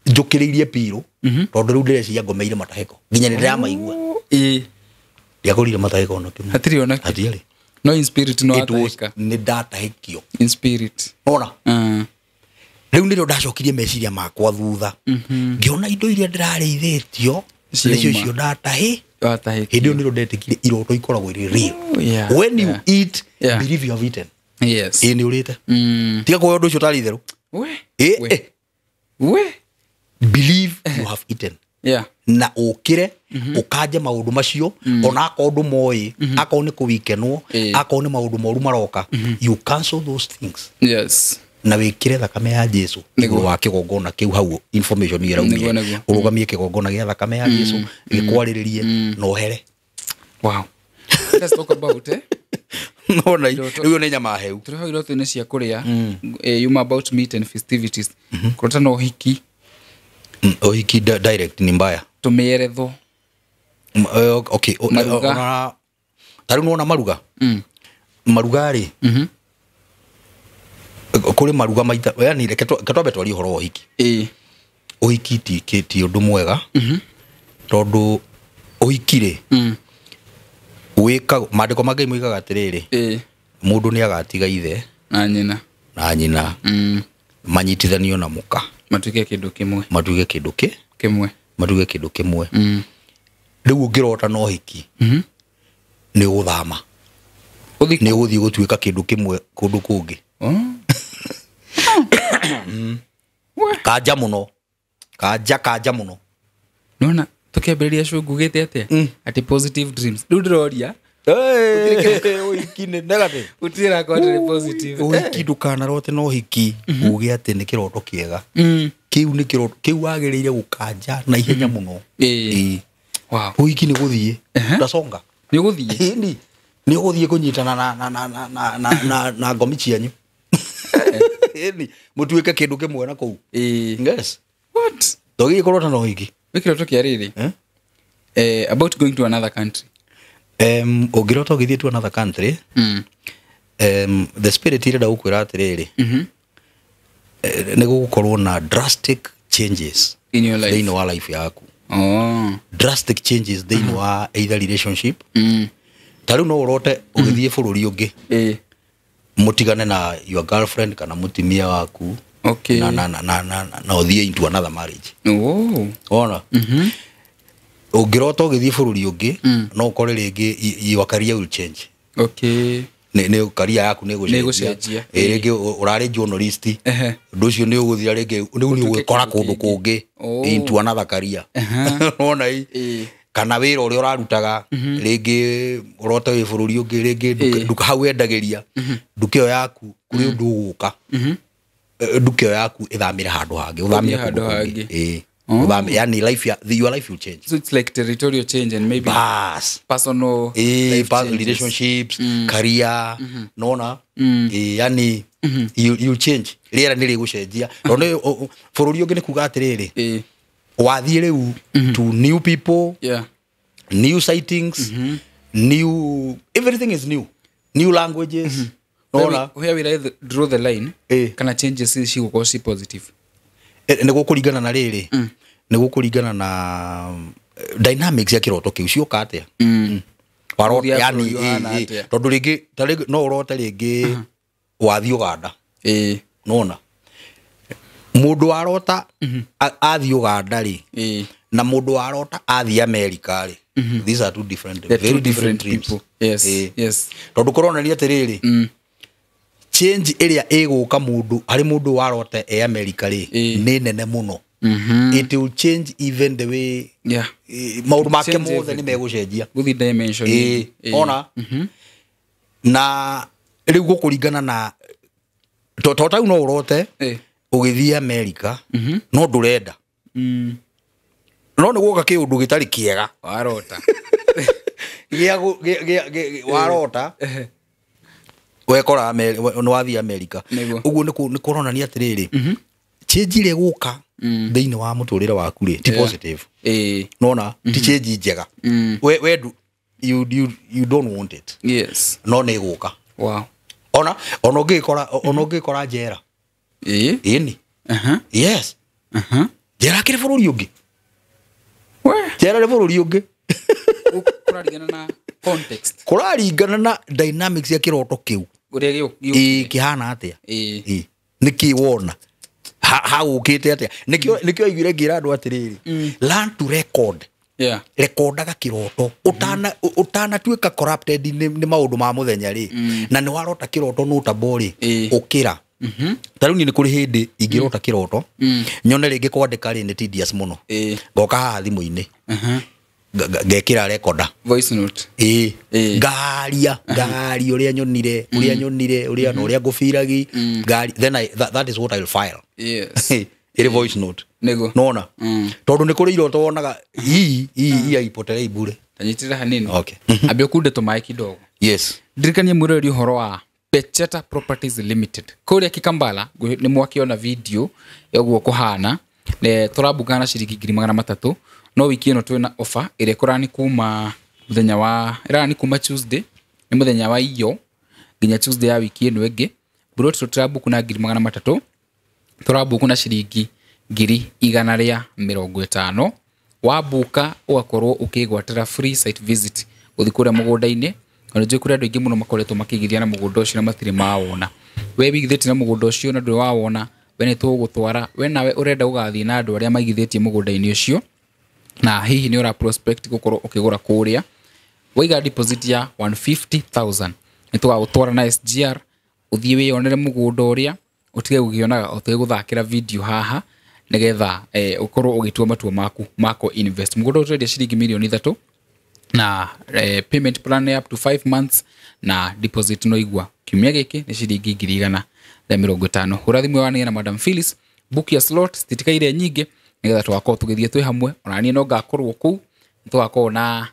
njũkĩrĩirie pirũ, tondũ rĩu ndĩreciria ngomeire matahĩko. Nginya nĩ ndĩramaigua. Ndiagũrire matahĩko ona kĩmwe. Hatirĩ ona kĩ. Hatiarĩ. No in spirit no It was atahĩka. nĩ ndatahĩkio. In spirit. Ona. Rĩu nĩrĩo ndacokirie meciria makwa thutha. Ngĩona indo iria ndĩrarĩithĩtio, Ciauma. nĩcio icio ndatahĩ. Watahĩkio. Hĩndĩ ĩyo nĩrĩo ndetĩkire iroto ikoragwo irĩ real. Yeah, When you eat, believe you have eaten. Ĩĩ nĩ ũrĩte. Tiga kuoya ũndũ ũcio ũtarĩ itherũ. Ĩĩ, ĩ. Believe you have eaten. Na ũkĩre, ũkanje maũndũ macio, ona akorwo ndũmoĩ, akorwo nĩ kũwikenwo, akorwo nĩ maũndũ moru maroka, you cancel those things. Na wĩkĩre thakame ya Jesu igũrũ wa kĩgongona kĩu hau information ĩyo ĩraumire. Nĩguo, nĩguo. Ũrũgamie kĩgongona gĩa thakame ya Jesu, gĩkwarĩrĩrie na ũhere. Wow. Let's talk about, Nona, Iroto. rĩu nĩ nyama heu. Tũrĩ hau iroto-inĩ cia kũrĩa, yuma about meat and festivities. Kũrota na ũhiki. Ũhiki direct ni mbaya. Tũmĩeretho. Okay, Maruga. ta rĩu nĩwona maruga. Maruga rĩ, kũrĩ maruga maita, yani reke twambe twarie ũhoro wa ũhiki. Ũhiki ti ũndũ mwega, tondũ ũhiki rĩ, wĩkagwo, maandĩko ma Ngai moigaga atĩrĩrĩ, mũndũ nĩ agatiga ithe Na nyina. na nyina, manyitithanio na mũka. Matuĩke kĩndũ kĩmwe. Matuĩke kĩndũ Kĩmwe. Matuĩke kĩndũ kĩmwe. Rĩu ũngĩrota na ũhiki, nĩ ũgũthama. Ũthiĩ Nĩ ũgũthiĩ gũtuĩka kĩndũ kĩmwe kũndũ kũngĩ. Oh. We. Kanja mũno, kanja, kanja mũno. Nona tukiambĩrĩria show ngugĩte atĩa? Atĩ positive dreams. Rĩu ndĩroria. Ũhiki nĩ negative. Gũtirĩ rakorwo atĩ nĩ positive. Ũhiki, ndũkanarote na ũhiki uge atĩ nĩ kĩroto kĩega. Kĩu nĩ kĩroto kĩu wagĩrĩire gũkanja na ihenya mũno. Ĩĩ. Ĩĩ. Wow. Ũhiki nĩ gũthiĩ ndaconga. Nĩ ũgũthiĩ. Ĩni, nĩ ũgũthiĩ kũnyitana na ngomi cianyu. Ĩni, mũtuĩke kĩndũ kĩmwe na kũu. Ĩĩ. Yes. What? Ndũgĩgĩ kũrota na ũhiki. Nĩ kĩroto kĩa rĩrĩ. Eh? About going to another country. Ũngĩrota ũgĩthiĩ to another country, the spirit irenda gũkwĩra atĩrĩrĩ, nĩ gũgũkorwo na drastic changes In your life. thĩinĩ wa life yaku. Oh. Drastic changes thĩinĩ wa either relationship. Ta rĩu no ũrote ũgĩthiĩ bũrũri ũngĩ, mũtigane na your girlfriend kana mũtumia waku, na ũthiĩ into another marriage. Oh. Wona ũngĩrota ũgĩthiĩ bũrũri ũngĩ, no ũkore rĩngĩ your career will change. Nĩ career yaku nĩ Nĩ ĩgũcenjia. ĩgũcenjia. Ĩ, rĩngĩ ũrarĩ journalist, ũndũ ũcio nĩ ũgũthira, rĩngĩ rĩu nĩ Ũtuĩke ũgwĩkora kĩndũ kũndũ kĩngĩ. kũngĩ, Oh. into another career. Wona i kana wĩra ũrĩa ũrarutaga, rĩngĩ ũrote wĩ bũrũri ũngĩ, rĩngĩ nduka hau wendagĩria, nduka ĩyo yaku kũrĩ ũndũ ũgũka. Nduka ĩyo yaku ĩthamĩre handũ hangĩ, ũthamĩre Ũthiĩ kũndũ handũ kũngĩ. hangĩ. Ĩ. Oh. Ũthame, yani life ya, your life will change. So it's like territorial change and maybe Bas. personal life changes. Relationships, career, nona. Yani you change, rĩera nĩ rĩgũcenjia, tondũ bũrũri ũngĩ nĩ kuga atĩrĩrĩ, wathiĩ rĩu to new people, new sightings, new everything is new, new languages, nona. Where will I draw the line? Kana changes cigũkorwo ci positive? Nĩ gũkũringana na rĩrĩ, nĩ gũkũringana na dynamics ya kĩroto kĩu cioka atĩa. Warota Ũthiaga yani bũrũri ũhana atĩa? Tondũ rĩngĩ, ta rĩngĩ no ũrote rĩngĩ wathiĩ Uganda. Nona mũndũ warota athiĩ Uganda rĩ, na mũndũ warota athiĩ America rĩ, these are two different, They're very two different different dreams. people. Yes. Tondũ kũronania atĩrĩrĩ, change ĩrĩa ĩgũka mũndũ harĩ mũndũ warota e America rĩ, nĩ nene mũno. It will change even the way maũndũ make Change mothe nĩ everything. megũcenjia. Gũthiĩ dimension Ĩ, ĩngĩ. ona na rĩu gũkũringana na to tau no ũrote ũgĩthiĩ America, no ndũrenda, no nĩ guoka kĩũndũ gĩtarĩ kĩega. Warota. Warota wekora nĩ wathiĩ America. Nĩguo. Ũguo nĩ kũronania atĩrĩrĩ, change ĩrĩa ĩgũka thĩinĩ wa mũtũrĩre waku rĩ, ti positive. Nona ti change njega. We you don't want it, no nĩ ĩgũka. Ona ũngĩgĩkora njera. Ĩni. Yes. Njera kĩrĩ bũrũri ũngĩ. We. Njera nĩ bũrũri ũngĩ. Kũraringana na context. Kũraringana na dynamics ya kĩroto kĩu. Ũrĩa Ĩ, kĩhana atĩa. Ĩ, nĩkĩ wona hagũkĩte atĩa, nĩkĩo aiguire ngĩra andũ atĩrĩrĩ, learn to record. Rekondaga kĩroto ũtanatuĩka corrupted nĩ maũndũ ma mũthenya rĩ, na nĩ warota kĩroto notable rĩ, ũkĩra. Ta rĩu niĩ nĩ kũrĩ hĩndĩ ingĩrota kĩroto, nyone rĩngĩ kwandĩka rĩ nĩ tedious mũno, ngoka haha thimũ-inĩ, ngekĩra rekoda. Voice note. Ĩ. Ngaria ngari ũrĩa nyonire, ũrĩa nyonire, ũrĩa na ũrĩa ngũbiragi ngari, then that is what I'll file. Ĩrĩ voice note. Nona tondũ nĩ kũrĩ iroto wonaga hii hii hii aipotelei bure. Tanyitĩrĩra hanini. Okay. Ambia ũkunde tũmaĩ kidogo. Yes. Ndirikanie mwĩroreri ũhoro wa Pecheta Properties Limited kũrĩa Kikambala. Nĩ mwakĩona video ya ũguo kũhana. Tũrambunga na ciringi 300,000, no wiki ĩno twĩna offer ĩrĩa ĩkũrani kuma mũthenya wa ĩrani kuma Tuesday, nĩ mũthenya wa iyo nginya Tuesday ya wiki ĩno ĩngĩ. Buroti tũrambuku na 300,000, tũrambuku na ciringi 150,000. Wambuka ũgakorwo ũkĩgwatĩra free site visit gũthiĩ kũrĩa mũgũnda-inĩ. Ona njũĩ kũrĩ andũ aingĩ mũno makoretwo makĩigithia na mũgũnda ũcio na matirĩ mawona. We wĩigithĩtie na mũgũnda ũcio na ndũrĩ wawona, we nĩ tũgũgũtwara. We nawe ũrenda gũgathiĩ na andũ arĩa maigithĩtie mũgũnda-inĩ ũcio. Na hihi nĩ ũra prospect gũkorwo ũkĩgũra kũrĩa, waiga deposit ya 150,000, nĩ tũgagũtwara na SGR ũthiĩ wĩyonere mũgũnda ũrĩa, ũtige gũkĩonaga ũtige gũthakĩra video haha, nĩgetha ũkorwo ũgĩtua matua maku ma invest. Mũgũnda ũyũ tũrendia ciringi 3 mirioni na payment plan nĩ up to 5 months, na deposit no igua kiumia gĩkĩ nĩ ciringi 150,000. Hũra thimũ ĩyo na Madam Phyllis, book your slot, cititikaire nyingĩ, nĩgetha tũgakorwo tũgĩthiĩ twĩ hamwe. Ona niĩ no ngakorwo kũu, nĩ tũgakorwo na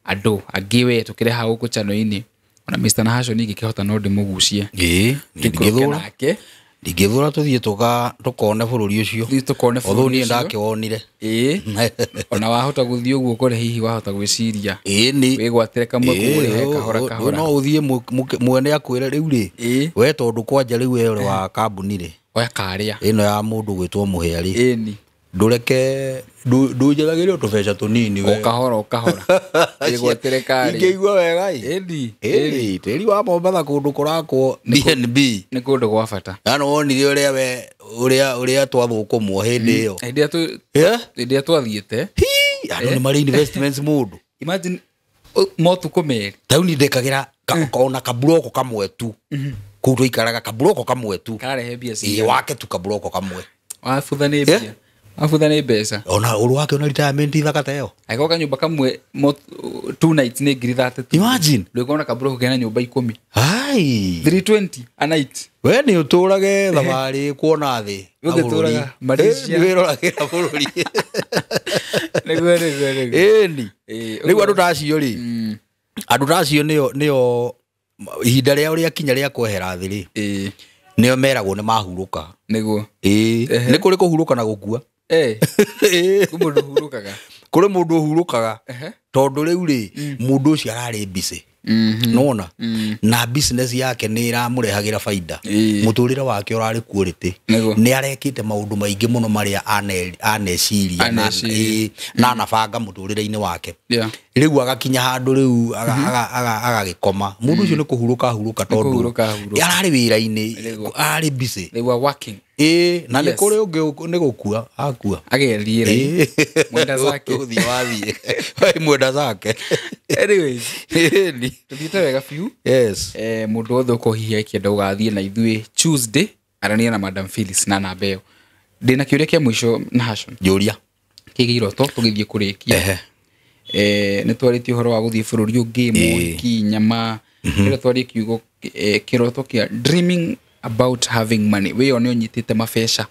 andũ angĩ we tũkĩreha gũkũ channel-inĩ. Ona Mr. Nahashon ingĩkĩhota no ndĩmũgucie. Ĩĩ. Tũikũrũke Ndingĩthũra. nake. Ndingĩthũra tũthiĩ tũkone bũrũri ũcio. Tũthiĩ tũkone Although bũrũri niĩ ũcio. ndakĩwonire. Ĩĩ, ona wahota gũthiĩ ũguo ũkore hihi wahota gwĩciria Ĩĩ nĩ wĩgwatĩre kamwe kũũrĩhe kahora kahora. No ũthiĩ mwene akwĩre rĩu rĩ, Ĩĩ. we tondũ kwanja rĩu we ũrĩ wa kambuni rĩ, Oya karĩa. ĩno ya mũndũ gwĩtwo Mũhĩa rĩ, Ĩni. ndũreke ndũnjethagĩre o tũbeca tũnini O we. kahora o kahora wĩgwatĩre karĩa. Ingĩigua wega ĩ. Ĩni. Ĩni tĩri wa Mombatha kũndũ kũrakwo BNB. Nĩ kũndũ gwa bata. Na nĩ wonire ũrĩa we ũrĩa twathũkũmwo hĩndĩ ĩyo. Hĩndĩ ĩrĩa Eh? hĩndĩ ĩrĩa twathiĩte. Hii, andũ nĩ marĩ investments mũndũ. Imagine motukũ merĩ. Tauni ndekagĩra ona kaburoko kamwe tu kũu tũikaraga, kaburoko kamwe tu. Kararehe mbia Ĩ, cigana? wake tu kaburoko kamwe. Wabutha nĩ mbia, wabutha nĩ mbeca. Ona ũrũ wake ona retirement ithaka ta ĩyo. Angĩkorwo kanyũmba kamwe 2 nights nĩ 32,000. Imagine. Ndũngĩona kaburoko kena nyũmba 10. Ai. 320 a night. We nĩ ũtũrage thabarĩ kuona thĩ na Ũngĩtũraga bũrũri. Malaysia. Ĩ, nĩ wĩroragĩra bũrũri. Nĩguo. Ĩni. Ĩ, Rĩu andũ ta acio rĩ, andũ ta acio nĩo ihinda rĩao rĩakinya rĩa kwehera thĩ rĩ, nĩo meragwo nĩ mahurũka. Nĩguo. Ĩĩ, nĩ kũrĩ kũhurũka na gũkua. Kwĩ mũndũ ũhurũkaga. Kũrĩ mũndũ ũhurũkaga tondũ rĩu rĩ, mũndũ ũcio ararĩ busy, nona na business yake nĩ ĩramũrehagĩra baida. Mũtũrĩre wake ũrarĩ quality. Nĩ arekĩte maũndũ maingĩ mũno marĩa aneciria Aneciria. Na anabanga mũtũrĩre-inĩ wake. Rĩu agakinya handũ rĩu agagĩkoma. Mũndũ ũcio nĩ kũhurũka ahurũka tondũ Kũhurũka ahurũka. ararĩ wĩra-inĩ, ararĩ busy. They were working. Ĩĩ, na nĩ kũrĩ ũngĩ nĩ gũkua akua. Agethiĩra. Mwenda zake. Ũthiĩ wathiĩ. Wĩ mwenda zake. Anyways, Ĩni. tũthiĩte wega biũ. Yes. Mũndũ wothe ũkorwo hihi akĩenda gũgathiĩ na ithuĩ Tuesday, arania na Madam Phyllis na namba ĩyo. Ndĩna kĩũria kĩa mũico na Hashon. Njũria. Kĩgiĩ iroto tũgĩthiĩ kũrĩkia. Nĩ twarĩtie ũhoro wa gũthiĩ bũrũri ũngĩ, mohiki, nyama. Rĩrĩa twarie kiugo kĩroto kĩa dreaming about having money, wĩyo nĩ ũnyitĩte mabeca.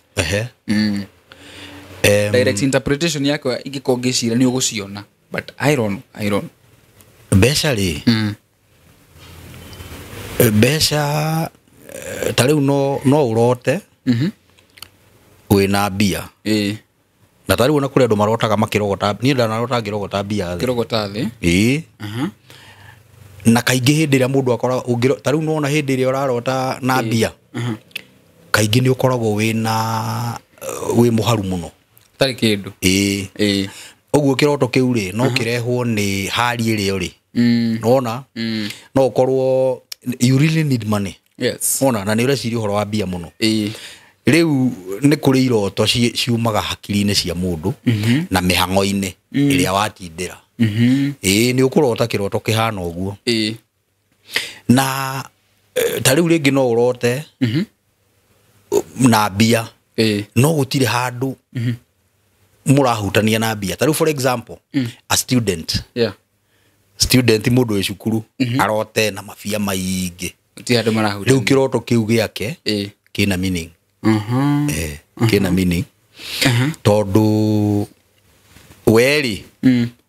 Direct interpretation yakwa ingĩkorwo ngĩcira nĩ ũgũciona, but I don't know, I don't know. Mbeca rĩ, mbeca ta rĩu no ũrote wĩna mbia. Na ta rĩu ona kũrĩ andũ marotaga makĩrogota, niĩ ndanarota ngĩrogota mbia thĩ. Kĩrogota thĩ. Ĩĩ, na kaingĩ hĩndĩ ĩrĩa mũndũ akora ta rĩu nona hĩndĩ ĩrĩa ũrarota na mbia, kaingĩ nĩ ũkoragwo wĩna wĩ mũharu mũno. Tarĩ kĩndũ. Ĩĩ. Ũguo kĩroto kĩu rĩ, no kĩrehwo nĩ hari ĩrĩa ũrĩ. Nona no ũkorwo you really need money. Ona na nĩ ũreciria ũhoro wa mbia mũno. Rĩu nĩ kũrĩ iroto ciumaga hakiri-inĩ cia mũndũ na mĩhang'o-inĩ ĩrĩa watindĩra. Ĩĩ, nĩ ũkũrota kĩroto kĩhana ũguo. Na ta rĩu rĩngĩ no ũrote na mbia, no gũtirĩ handũ mũrahutania na mbia. Ta rĩu for example, a student, student mũndũ wĩ cukuru arote na mabia maingĩ. Gũtirĩ handũ marahutania. Rĩu kĩroto kĩu gĩake kĩna meaning. Kĩna meaning tondũ we rĩ,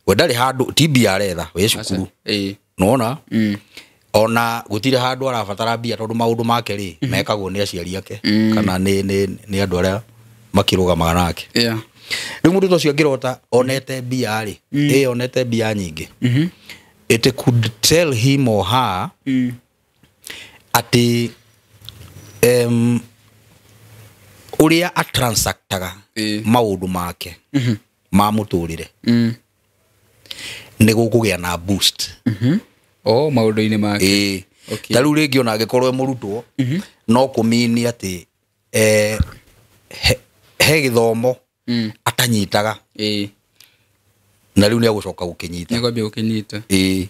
we ndarĩ handũ, ti mbia aretha, wĩ cukuru. Nona ona gũtirĩ handũ arabatara mbia tondũ maũndũ make rĩ, mekagwo nĩ aciari ake kana nĩ andũ arĩa makĩrũgamaga nake. Rĩu mũndũ ta ũcio angĩrota onete mbia rĩ, ĩ onete mbia nyingĩ, it could tell him or her atĩ ũrĩa atransactaga maũndũ make ma mũtũrĩre nĩ gũkũgĩa na boost. Oh, maũndũ-inĩ make. Ĩĩ. Okay. Ta rĩu rĩngĩ ona angĩkorwo e mũrutwo, no kũmini atĩ he gĩthomo atanyitaga. Na rĩu nĩ agũcoka gũkĩnyita. Nĩkwambia gũkĩnyita. Ĩĩ,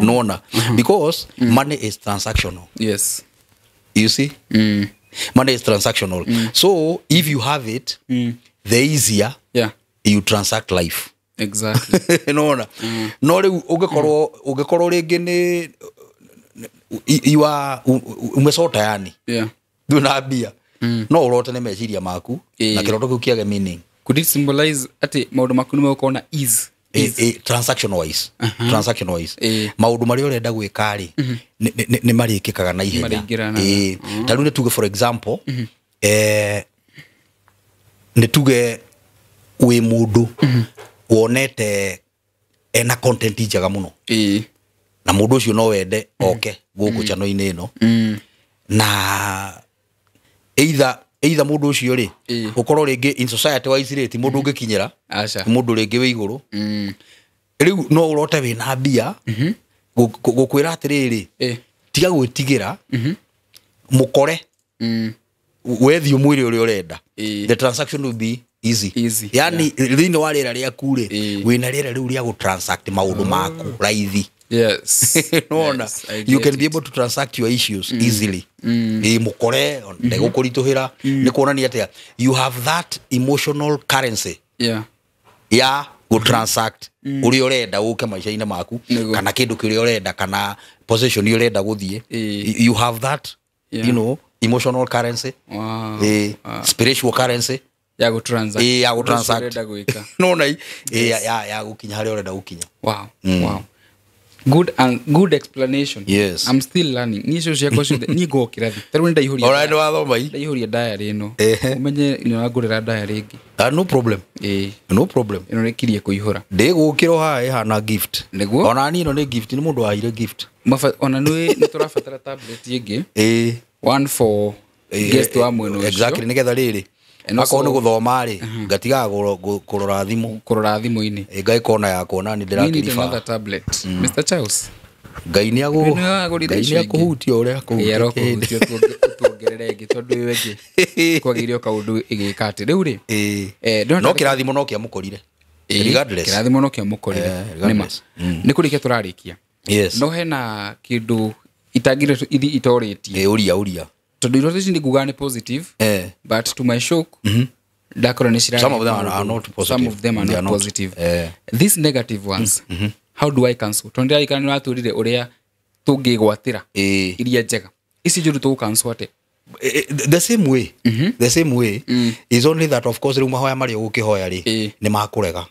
nona because money is transactional. Yes. You see, money is transactional, so if you have it, the easier you transact life. Exactly. Nona no rĩu ũngĩkorwo rĩngĩ nĩ you are umesota yani, ndwĩna mbia, no ũrote nĩ meciria maku na kĩroto kĩu kĩage meaning. Could it symbolize atĩ maũndũ maku nĩ megũkorwo na ease? Transaction wise, transaction wise, Eh. maũndũ marĩa ũrenda gwĩka rĩ, nĩ marĩkĩkaga na ihenya. Marĩingĩranaga. Ta rĩu nĩ tuge, for example, nĩ tuge wĩ mũndũ wonete ena content njega mũno, na mũndũ ũcio no wende oke gũkũ channel-inĩ ĩno, na either mũndũ ũcio rĩ, ũkorwo rĩngĩ in society wise rĩ, ti mũndũ ũngĩkinyĩra, Aca. nĩ mũndũ rĩngĩ wĩ igũrũ. Rĩu no ũrote wĩna mbia gũkwĩra atĩrĩrĩ, tiga gwĩtigĩra mũkore, wethi ũmwĩre ũrĩa ũrenda, the transaction will be easy. Easy, yani thĩinĩ wa rĩera rĩaku rĩ, Eh. wĩna rĩera rĩu rĩa gũtransact maũndũ maku raithi. Yes. Nona Yes, I you get can be it. able to transact your issues easily. Ĩ mũkore ndegũkũritũhĩra, nĩ kuonania atĩa you have that emotional currency ya gũtransact ũrĩa ũrenda ũke maica-inĩ maku, Nĩguo. kana kĩndũ kĩrĩa ũrenda, kana position ũrenda gũthiĩ. You have that emotional currency, spiritual currency Ya gũtransact. Ya Ũndũ ũcio gũtransact. ũrenda gwĩka. Nona ya gũkinya harĩa ũrenda gũkinya. Wow. Good and good explanation. Yes. I'm still learning. Niĩ icio ciakwa ciothe niĩ ngokĩra thĩ. Ta rĩu nĩ Ora nĩ wathoma i ndaihũria diary ĩno. Ehe. Ũmenye nĩ ũrangũrĩra diary ĩngĩ. Ah, no problem. No problem. Ĩno nĩkirie kũihũra. Ndĩgũkĩrwo haha ĩhana gift. Nĩguo? Ona niĩ ĩno nĩ gift, nĩ mũndũ waheire gift. Ona nĩ tũrabatara tablet ĩngĩ. One for guest wa mwena ũcio. Exactly, nĩgetha rĩrĩ, And akorwo nĩ also- gũthoma rĩ, ngatigaga kũrora thimũ. Kũrora thimũ-inĩ. Ngagĩkorwo na yakwa nani We need ndĩrakĩriba. another tablet. Mr. Charles. Ngai nĩ Nĩ wagũrire Ngai icio nĩ akũhutia ũrĩa Ĩ, akũhutia. arokũhutia ũtuongerere ĩngĩ tondũ ĩyo ĩngĩ kwagĩire o kaũndũ ĩgĩka atĩ rĩu rĩ, ndĩrona No tarĩ- kĩrathimo no kĩamũkorire regardless. Kĩrathimo no kĩamũkorire. Eh, Nĩma. regardless. Nĩ kũrĩkia tũrarĩkia, no hena kĩndũ itangire ithi itorĩtie. Ũria ũria. Tondũ iroto ici nĩ ngugaga nĩ positive, but to my shock ndakora nĩ cira Some of them are not positive. Some of them are They not are not. positive. These negative ones, how do I cancel? Tondũ ndĩrarikana nĩ ũratwĩrire ũrĩa tũngĩgwatĩra iria njega, ici njũru tũgũcancel atĩa? The same way, the same way, is only that of course rĩu mahoya marĩa ũgũkĩhoya rĩ, nĩ makũrega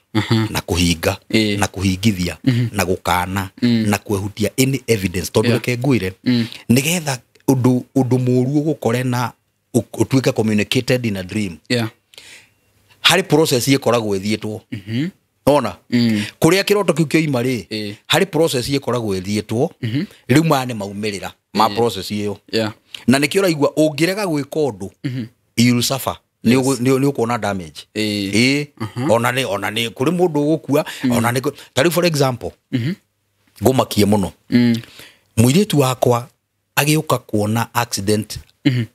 na kũhinga, na kũhingithia, na gũkana, na kwehutia any evidence, tondũ reke ngwĩre, nĩgetha ũndũ mũũru ũgũkore na ũtuĩke communicated in a dream, harĩ process ĩkoragwo ĩthiĩtwo ona kũrĩa kĩroto kĩu kĩoima rĩ, harĩ process ĩkoragwo ĩthiĩtwo. Rĩu maya nĩ maumĩrĩra ma process ĩyo, na nĩkĩo ũraigua ũngĩrega gwĩka ũndũ, you'll suffer. Nĩ ũkuona damage. Ĩĩ, ona nĩ kũrĩ mũndũ ũgũkua, ona nĩ ta rĩu, for example, ngũmakie mũno, mũirĩtu wakwa agĩũka kuona accident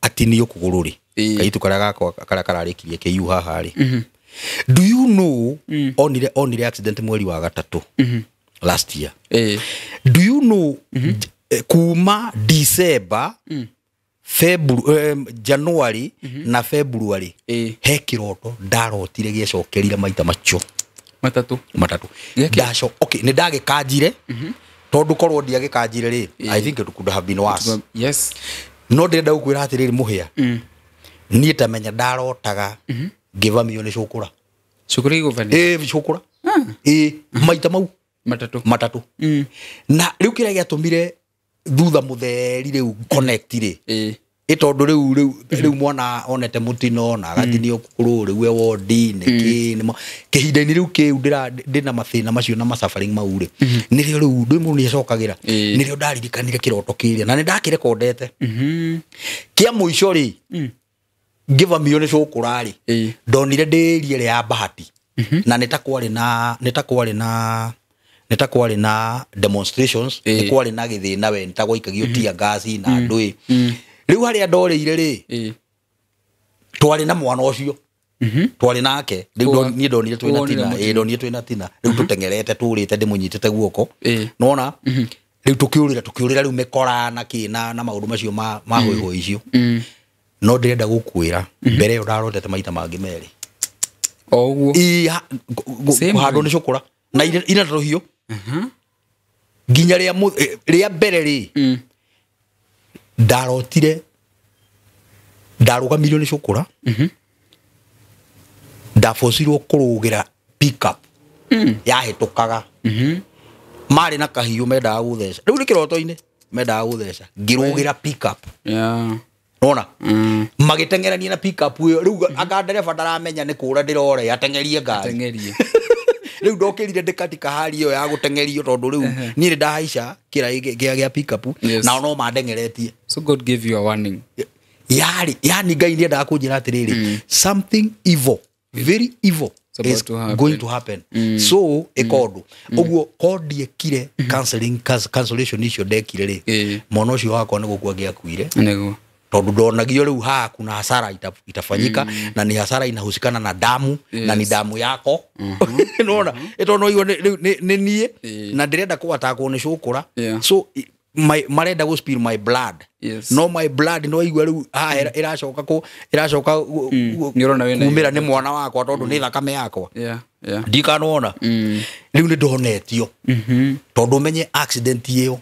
atinio kũgũrũ rĩ, kairĩtu karĩa gakwa karĩa kararĩkirie KU haha rĩ, do you know, onire accident mweri wa gatatũ last year. Do you know, kuma December, February, January na February, he kĩroto ndarotire gĩacokerire maita macio matatũ. Matatũ. Gĩakĩ? Ndaco, okay, nĩ ndagĩkanjire, tondũ korwo ndiagĩkanjire rĩ, I think it could have been worse. Yes. No ndĩrenda gũkwĩra atĩrĩrĩ, mũhĩa, niĩ tamenya ndarotaga ngĩvamio nĩ cũkũra. Cukuru igũvania. Ĩ, cũkũra, ĩ, maita mau matatũ. Matatũ. Na rĩu kĩrĩa gĩatũmire thutha mũtheri rĩu connect rĩ, ĩ tondũ rĩu mwana onete mũtino na agatinio kũgũrũ, rĩu e wondi nĩkĩ nĩmo kĩhinda-inĩ rĩu kĩu ndĩna mathĩna macio na masuffering mau rĩ, nĩrĩo rĩu ndĩ mũndũ nĩacokagĩra, nĩrĩo ndaririkanire kĩroto kĩrĩa na nĩ ndakĩrekondete kĩa mũico rĩ, ngĩvamio nĩ cũkũra rĩ, ndonire ndĩ area ĩrĩa ya Bahati, na nĩ ta kwarĩ na nĩ ta kwarĩ na demonstrations, nĩ kwarĩ na gĩthĩna, we nĩ ta gwaikagio tear gas na ndũĩ. Rĩu harĩa ndorĩire rĩ, twarĩ na mwana ũcio. Twarĩ nake rĩu niĩ ndonire twĩna Tina, ĩĩ ndonire twĩna Tina rĩu tũteng'erete tũrĩte ndĩmũnyitĩte guoko nona rĩu tũkĩũrĩra rĩu mĩkora na kĩ na maũndũ macio ma hũihũi icio. No ndĩrenda gũkwĩra mbere ĩyo ndarotete maita mangĩ merĩ o ũguo kũhandwo nĩ cũkũra na ina rũhiũ nginya rĩa mbere rĩ ndarotire ndarũgamirio nĩ cũkũra ndabocirwo kũrũgĩra pickup yahĩtũkaga marĩ na kahiũ mendaga gũtheca rĩu nĩ kĩroto-inĩ mendaga gũtheca ngĩrũgĩra pickup nona magĩteng'erania na pickup ĩyo rĩu anga ndereba ndaramenya nĩ kũra ndĩrore ateng'erie ngari rĩu ndokĩrire ndĩkatika hari ĩyo ya gũteng'erio tondũ rĩu niĩ nĩ ndahaica kĩraĩ gĩa pickup nao no mandeng'eretie. So God gave you a warning. Yarĩ yani Ngai nĩendaga kũnjĩra atĩrĩrĩ something evil, very evil is going to happen. So ĩkondũ ũguo kondiekire counseling cancellation icio ndekire rĩ mwana ũcio wakwa nĩ gũkua angĩakuire nĩguo tondũ ndonagio rĩu haha kuna hasara itafanyika na ni hasara inahusikana na damu na ni damu yako nona ĩtono igo nĩ niĩ na ndĩrenda kũatakwo nĩ cũkũra so marenda gũ spill my blood. No my blood no igua rĩu haha ĩracoka kumĩra nĩ mwana wakwa tondũ nĩ thakame yakwa ndikanona rĩu nĩ ndonetio tondũ ũmenye accident ĩyo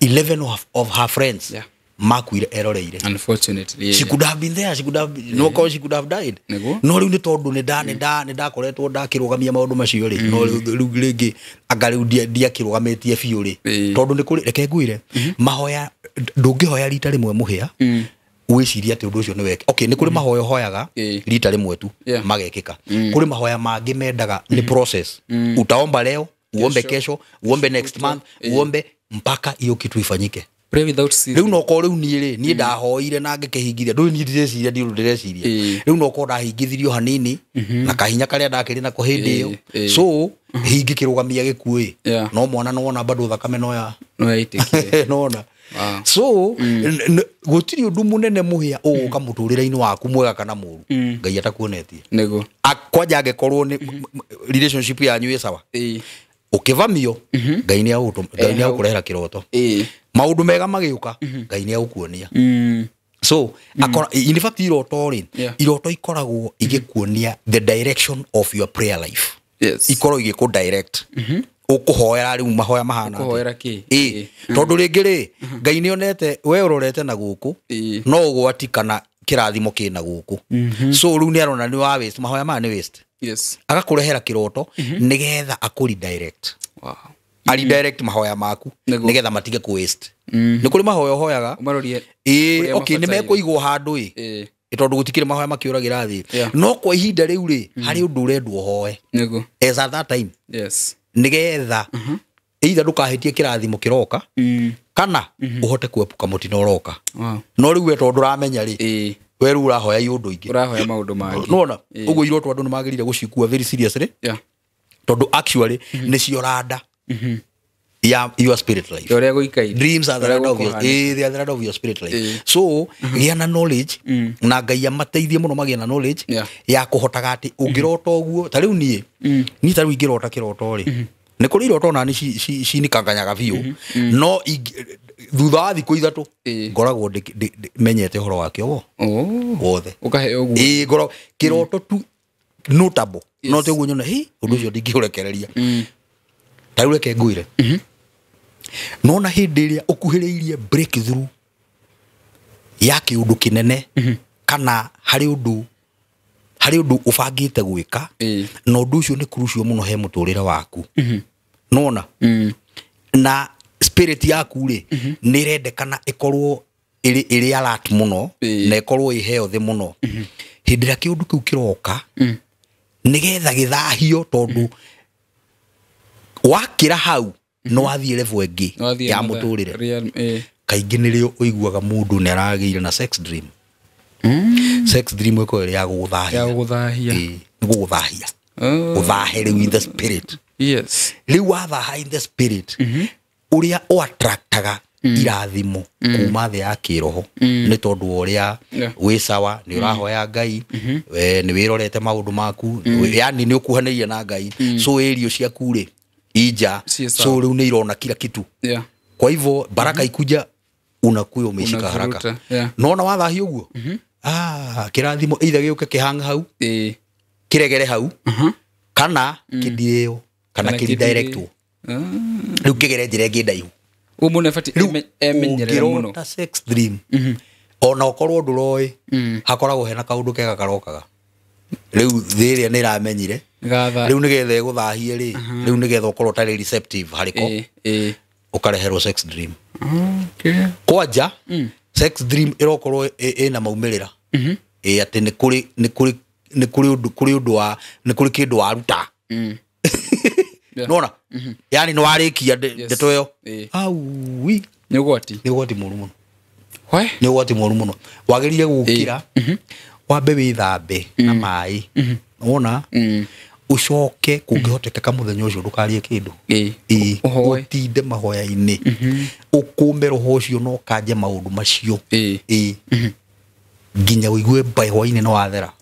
11 of her friends makuire eroreire. Unfortunately she could have been there, she could have no cause, she could have died. No rĩu nĩ tondũ nĩ ndakoretwo ndakĩrũgamia maũndũ macio rĩ no rĩu rĩngĩ anga rĩu ndiakĩrũgamĩtie biũ rĩ tondũ nĩ kũrĩ reke ngwĩre mahoya ndũngĩhoya rita rĩmwe mũhĩa wĩcirie atĩ ũndũ ũcio nĩ weke. Okay, nĩ kũrĩ mahoya hoyaga rita rĩmwe tu magekĩka. Kũrĩ mahoya mangĩ mendaga nĩ process. Utaomba leo, uombe kesho, uombe next month, uombe mpaka hiyo kitu ifanyike. Pray without ceasing. Rĩu no korwo rĩu niĩ rĩ niĩ ndahoire na ngĩkĩhingithia ndũĩ niĩ ndireciria ndiũndũ ndĩreciria rĩu no korwo ndahingithirio hanini na kahinya karĩa ndakĩrĩ nako hĩndĩ ĩyo so hingĩkĩrũgamia gĩkuũ ĩ no mwana nĩwona bado thakame no ya yaitĩkire nona so gũtirĩ ũndũ mũnene mũhĩa ũgũka mũtũrĩre-inĩ waku mwega kana mũru Ngai atakuonetie nĩguo kwanja angĩkorwo nĩ relationship yanyu ĩ sawa ũkĩvamio Ngai nĩ agũkũrehera kĩroto maũndũ mega magĩũka Ngai nĩ agũkuonia. So in fact iroto rĩ iroto ikoragwo igĩkuonia the direction of your prayer life. Ikoragwo igĩkũ direct ũkũhoera rĩu mahoya mahana ũkũhoera kĩ tondũ rĩngĩ rĩ Ngai nĩ onete we ũrorete na gũkũ no ũgwati kana kĩrathimo kĩna gũkũ so rĩu nĩ arona nĩ wa waste mahoya maya nĩ waste. Agakũrehera kĩroto nĩgetha akũ redirect. Wow. Ari direct mahoya maku nĩgetha matige ku waste. Nĩ kũrĩ mahoya ũhoyaga okay nĩ mekũigwo handũ ĩ tondũ gũtikĩrĩ mahoya makĩũragĩra thĩ no kwa ihinda rĩu rĩ harĩ ũndũ ũrendwo ũhoe nĩguo as at that time. Yes. Nĩgetha either ndũkahĩtie kĩrathimo kĩroka kana ũhote kuepuka mũtino ũroka. No rĩu we tondũ ndũramenya rĩ we rĩu ũrahoya iũndũ ingĩ ũrahoya maũndũ mangĩ nona ũguo iroto andũ nĩ magĩrĩire gũcikua very seriously tondũ actually nĩcio randa ya your spirit life. Dreams are the ladder of your, they are the ladder of your spirit life. So gĩa na knowledge na Ngai amateithie mũno magĩe na knowledge ya kũhotaga atĩ ũngĩrota ũguo ta rĩu niĩ niĩ ta rĩu ingĩrota kĩroto rĩ nĩ kũrĩ iroto nani cinikanganyaga biũ no thutha wa thikũ 3 ngoragwo menyete ũhoro wakĩo wothe ũkaheo ũguo ngoro kĩroto tu notable no tiguo nyone hi ũndũ ũcio ndingĩũrekereria ta rĩu reke ngwĩre nona hĩndĩ ĩrĩa ũkuhĩrĩirie breakthrough ya kĩũndũ kĩnene kana harĩ ũndũ ũbangĩte gwĩka na ũndũ ũcio nĩ crucial mũno he mũtũrĩre waku nona na spirit yaku rĩ nĩ ĩrendekana ĩkorwo ĩrĩ alert mũno na ĩkorwo ĩ healthy mũno hĩndĩ ĩrĩa kĩũndũ kĩu kĩroka nĩgetha gĩthahio tondũ wakĩra hau no wathiĩ level ĩngĩ ya mũtũrĩre kaingĩ nĩrĩo ũiguaga mũndũ nĩ aragĩire na sex dream. Sex dream ĩkoragwo ĩrĩ ya gũgũthahia nĩ gũgũthahia ũthahe rĩu in the spirit. Yes. Rĩu wathaha in the spirit ũrĩa ũattractaga Irathimo kuma thĩ ya kĩroho nĩ tondũ wa ũrĩa wĩ sawa, nĩ ũrahoya Ngai, nĩ wĩrorete maũndũ maku, yani nĩ ũkuhanĩirie na Ngai, so irio ciaku rĩ inja, so rĩu nĩ irona kila kitu. Kwa hivyo baraka ikuja unakuya umeishika haraka. Nona wathahia ũguo, kĩrathimo either gĩũke kĩhang hau, kĩregere hau, kana kĩndirĩo, kana kĩredirectwo, rĩu kĩgere njĩra ĩngĩ ndaihu. Ũguo mũndũ nĩabatiĩ emenyerere mũno. Ũngĩrota sex dream, ona ũkorwo ndũroĩ, hakoragwo hena kaũndũ kega karokaga. Rĩu thĩ ĩrĩa nĩ ĩramenyire, rĩu nĩgetha ĩgũthahie rĩ, rĩu nĩgetha ũkorwo ũtarĩ receptive harĩ ko, ũkareherwo sex dream. Kwanja sex dream ĩrokorwo ĩna maumĩrĩra, atĩ nĩ kũrĩ kĩndũ waruta. Nona yani nĩ warĩkia ndeto ĩyo, aui, nĩ ũgwati, nĩ ũgwati mũru mũno. Nĩ ũgwati mũru mũno. Wagĩrĩire gũkĩra wambe wĩthambe na maĩ, wona, ũcoke kũngĩhotekeka mũthenya ũcio ndũkarie kĩndũ, ũtinde mahoya-inĩ, ũkũmbe roho ũcio na ũkanje maũndũ macio nginya ũigue by hwaĩ-inĩ nĩ wathera.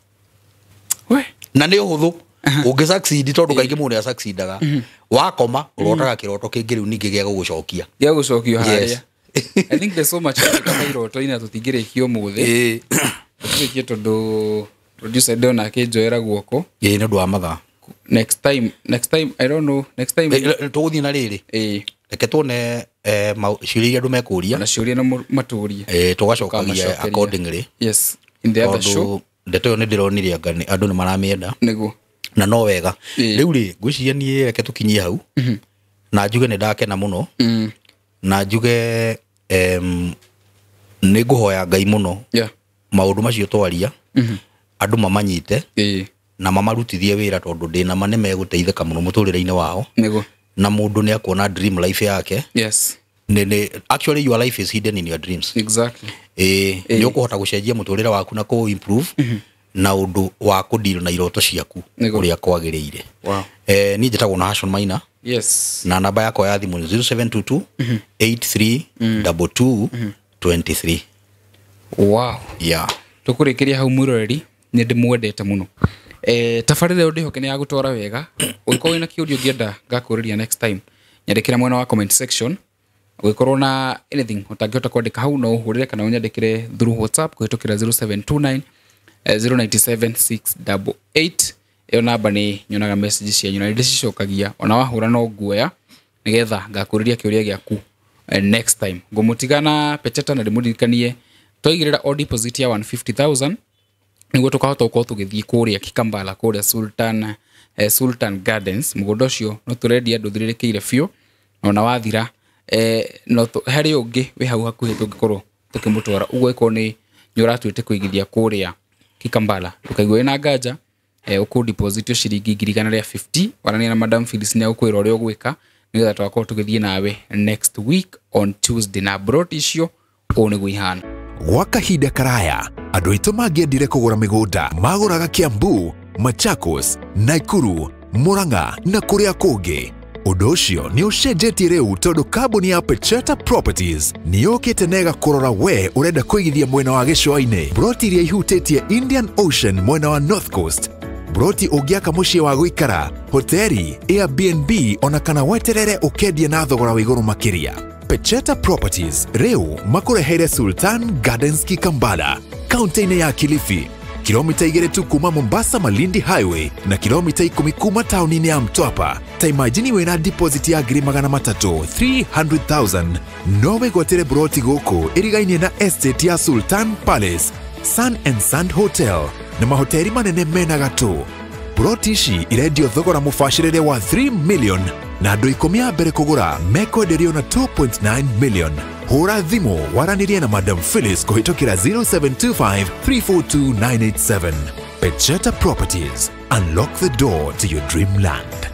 Na nĩ ũhũthũ ũngĩ succeed, tondũ kaingĩ mũndũ nĩ succeedaga. Wakoma ũrotaga kĩroto kĩngĩ rĩu ningĩ gĩa gũgũcokia, gĩa gũcokio harĩa. I think there's so much kama iroto-inĩ tũtingĩrĩkia ũmũthĩ. Tũtirĩkie tondũ producer ndĩrona akĩnjoera guoko. Nĩ ũndũ wa mathaa. Next time I don't know, next time tũgũthiĩ na rĩrĩ, reke tuone ciũria iria andũ mekũria, na ciũria na matũrie, tũgacokagia accordingly. Yes, in the other show. Ndeto ĩyo nĩ ndĩronire anga andũ nĩ maramĩenda, nĩguo, na no wega. Rĩu rĩ, ngwĩciria niĩ reke tũkinyie hau, na njuge nĩ ndakena mũno, na njuge nĩ ngũhoya Ngai mũno maũndũ macio twaria andũ mamanyite na mamarutithie wĩra, tondũ ndĩna ma nĩ megũteithĩka mũno mũtũrĩre-inĩ wao, na mũndũ nĩ akuona dream life yake. Yes. Actually your life is hidden in your dreams. Exactly. Nĩ ũkũhota gũcenjia mũtũrĩre waku na kũ improve na ũndũ wa kũdeal na iroto ciaku ũrĩa kwagĩrĩire. Niĩ njĩtagwo Nahashon Maina. Yes. Na namba yakwa ya thimũ nĩ 0722 8322 23. Wow. Yeah. Tũkũrĩkĩria hau mwĩroreri, nĩ ndĩmwendete mũno. Tabarĩra ĩyo ndĩhoke nĩ ya gũtwara wega. Ũngĩkorwo wĩna kĩũria ũngĩenda ngakũrĩria next time, nyandĩkĩra mwena wa comment section. Ũngĩkorwo na anything ũtangĩhota kwandĩka hau, no ũhũrĩre kana ũnyandĩkĩre through WhatsApp kũhĩtũkĩra 0729 097 688. Ĩyo namba nĩ nyonaga message cianyu na ndĩcicokagia, ona wahũra no nguoya nĩgetha ngakũrĩria kĩũria gĩaku next time. Ngũmũtiga na Pecheta na ndĩmũririkanie twaigĩrĩra o deposit ya 150,000 nĩguo tũkahota gũkorwo tũgĩthiĩ kũrĩa Kikambala, kũrĩa Sultan Gardens. Mũgũnda ũcio no tũrendia ndũthirĩrĩkĩire biũ, na ona wathira no harĩ ũngĩ wĩ hau hakuhĩ tũngĩkorwo tũkĩmũtwara. Ũguo ĩkorwo nĩ ũratuĩte kũigithia kũrĩa Kikambala, ndũkaigue wĩna nganja, ũkũ deposit ciringi 150,000, warania na Madam Phyllis nĩ agũkwĩra ũrĩa ũgwĩka nĩgetha tũgakorwo tũgĩthiĩ nawe next week on Tuesday. Na brot icio ũũ nĩguo ihana. Gwa kahinda karaya, andũ aitũ mangĩendire kũgũra mĩgũnda magũraga Kiambu, Machakos, Nakuru, Murang'a na kũrĩa kũngĩ. Ũndũ ũcio nĩ ũcenjetie rĩu tondũ kambuni ya Pecheta Properties nĩ yũkĩte na ĩgakũrora we ũrenda kũigithia mwena wa gĩcũa-inĩ, broti iria ihutĩtie Indian Ocean mwena wa North Coast, broti ũngĩaka mũciĩ wa gũikara, hoteri, Airbnb ona kana weterere ũkendie na thogora wa igũrũ makĩria. Pecheta Properties rĩu makũreheire Sultan Gardens Kikambala, kaunti-inĩ ya Kilifi, kilomita 2 tu kuma Mombasa Malindi Highway na kilomita 10 kuma tauni-inĩ ya Mtwapa. Ta imagine wĩna deposit ya 300,000 300,000 no wĩgwatĩre broti gũkũ ĩrigainie na estate ya Sultan Palace, Sun and Sand Hotel na mahoteri manene mena gatũ. Broti ici irendio thogora mũbacĩrĩre wa 3 million na andũ 10 a mbere kũgũra mekwenderio na 2.9 million. Hũra thimũ waranĩrie na Madam Phyllis kũhĩtũkĩra 0725 342 987. Pecheta Properties. Unlock the door to your dreamland.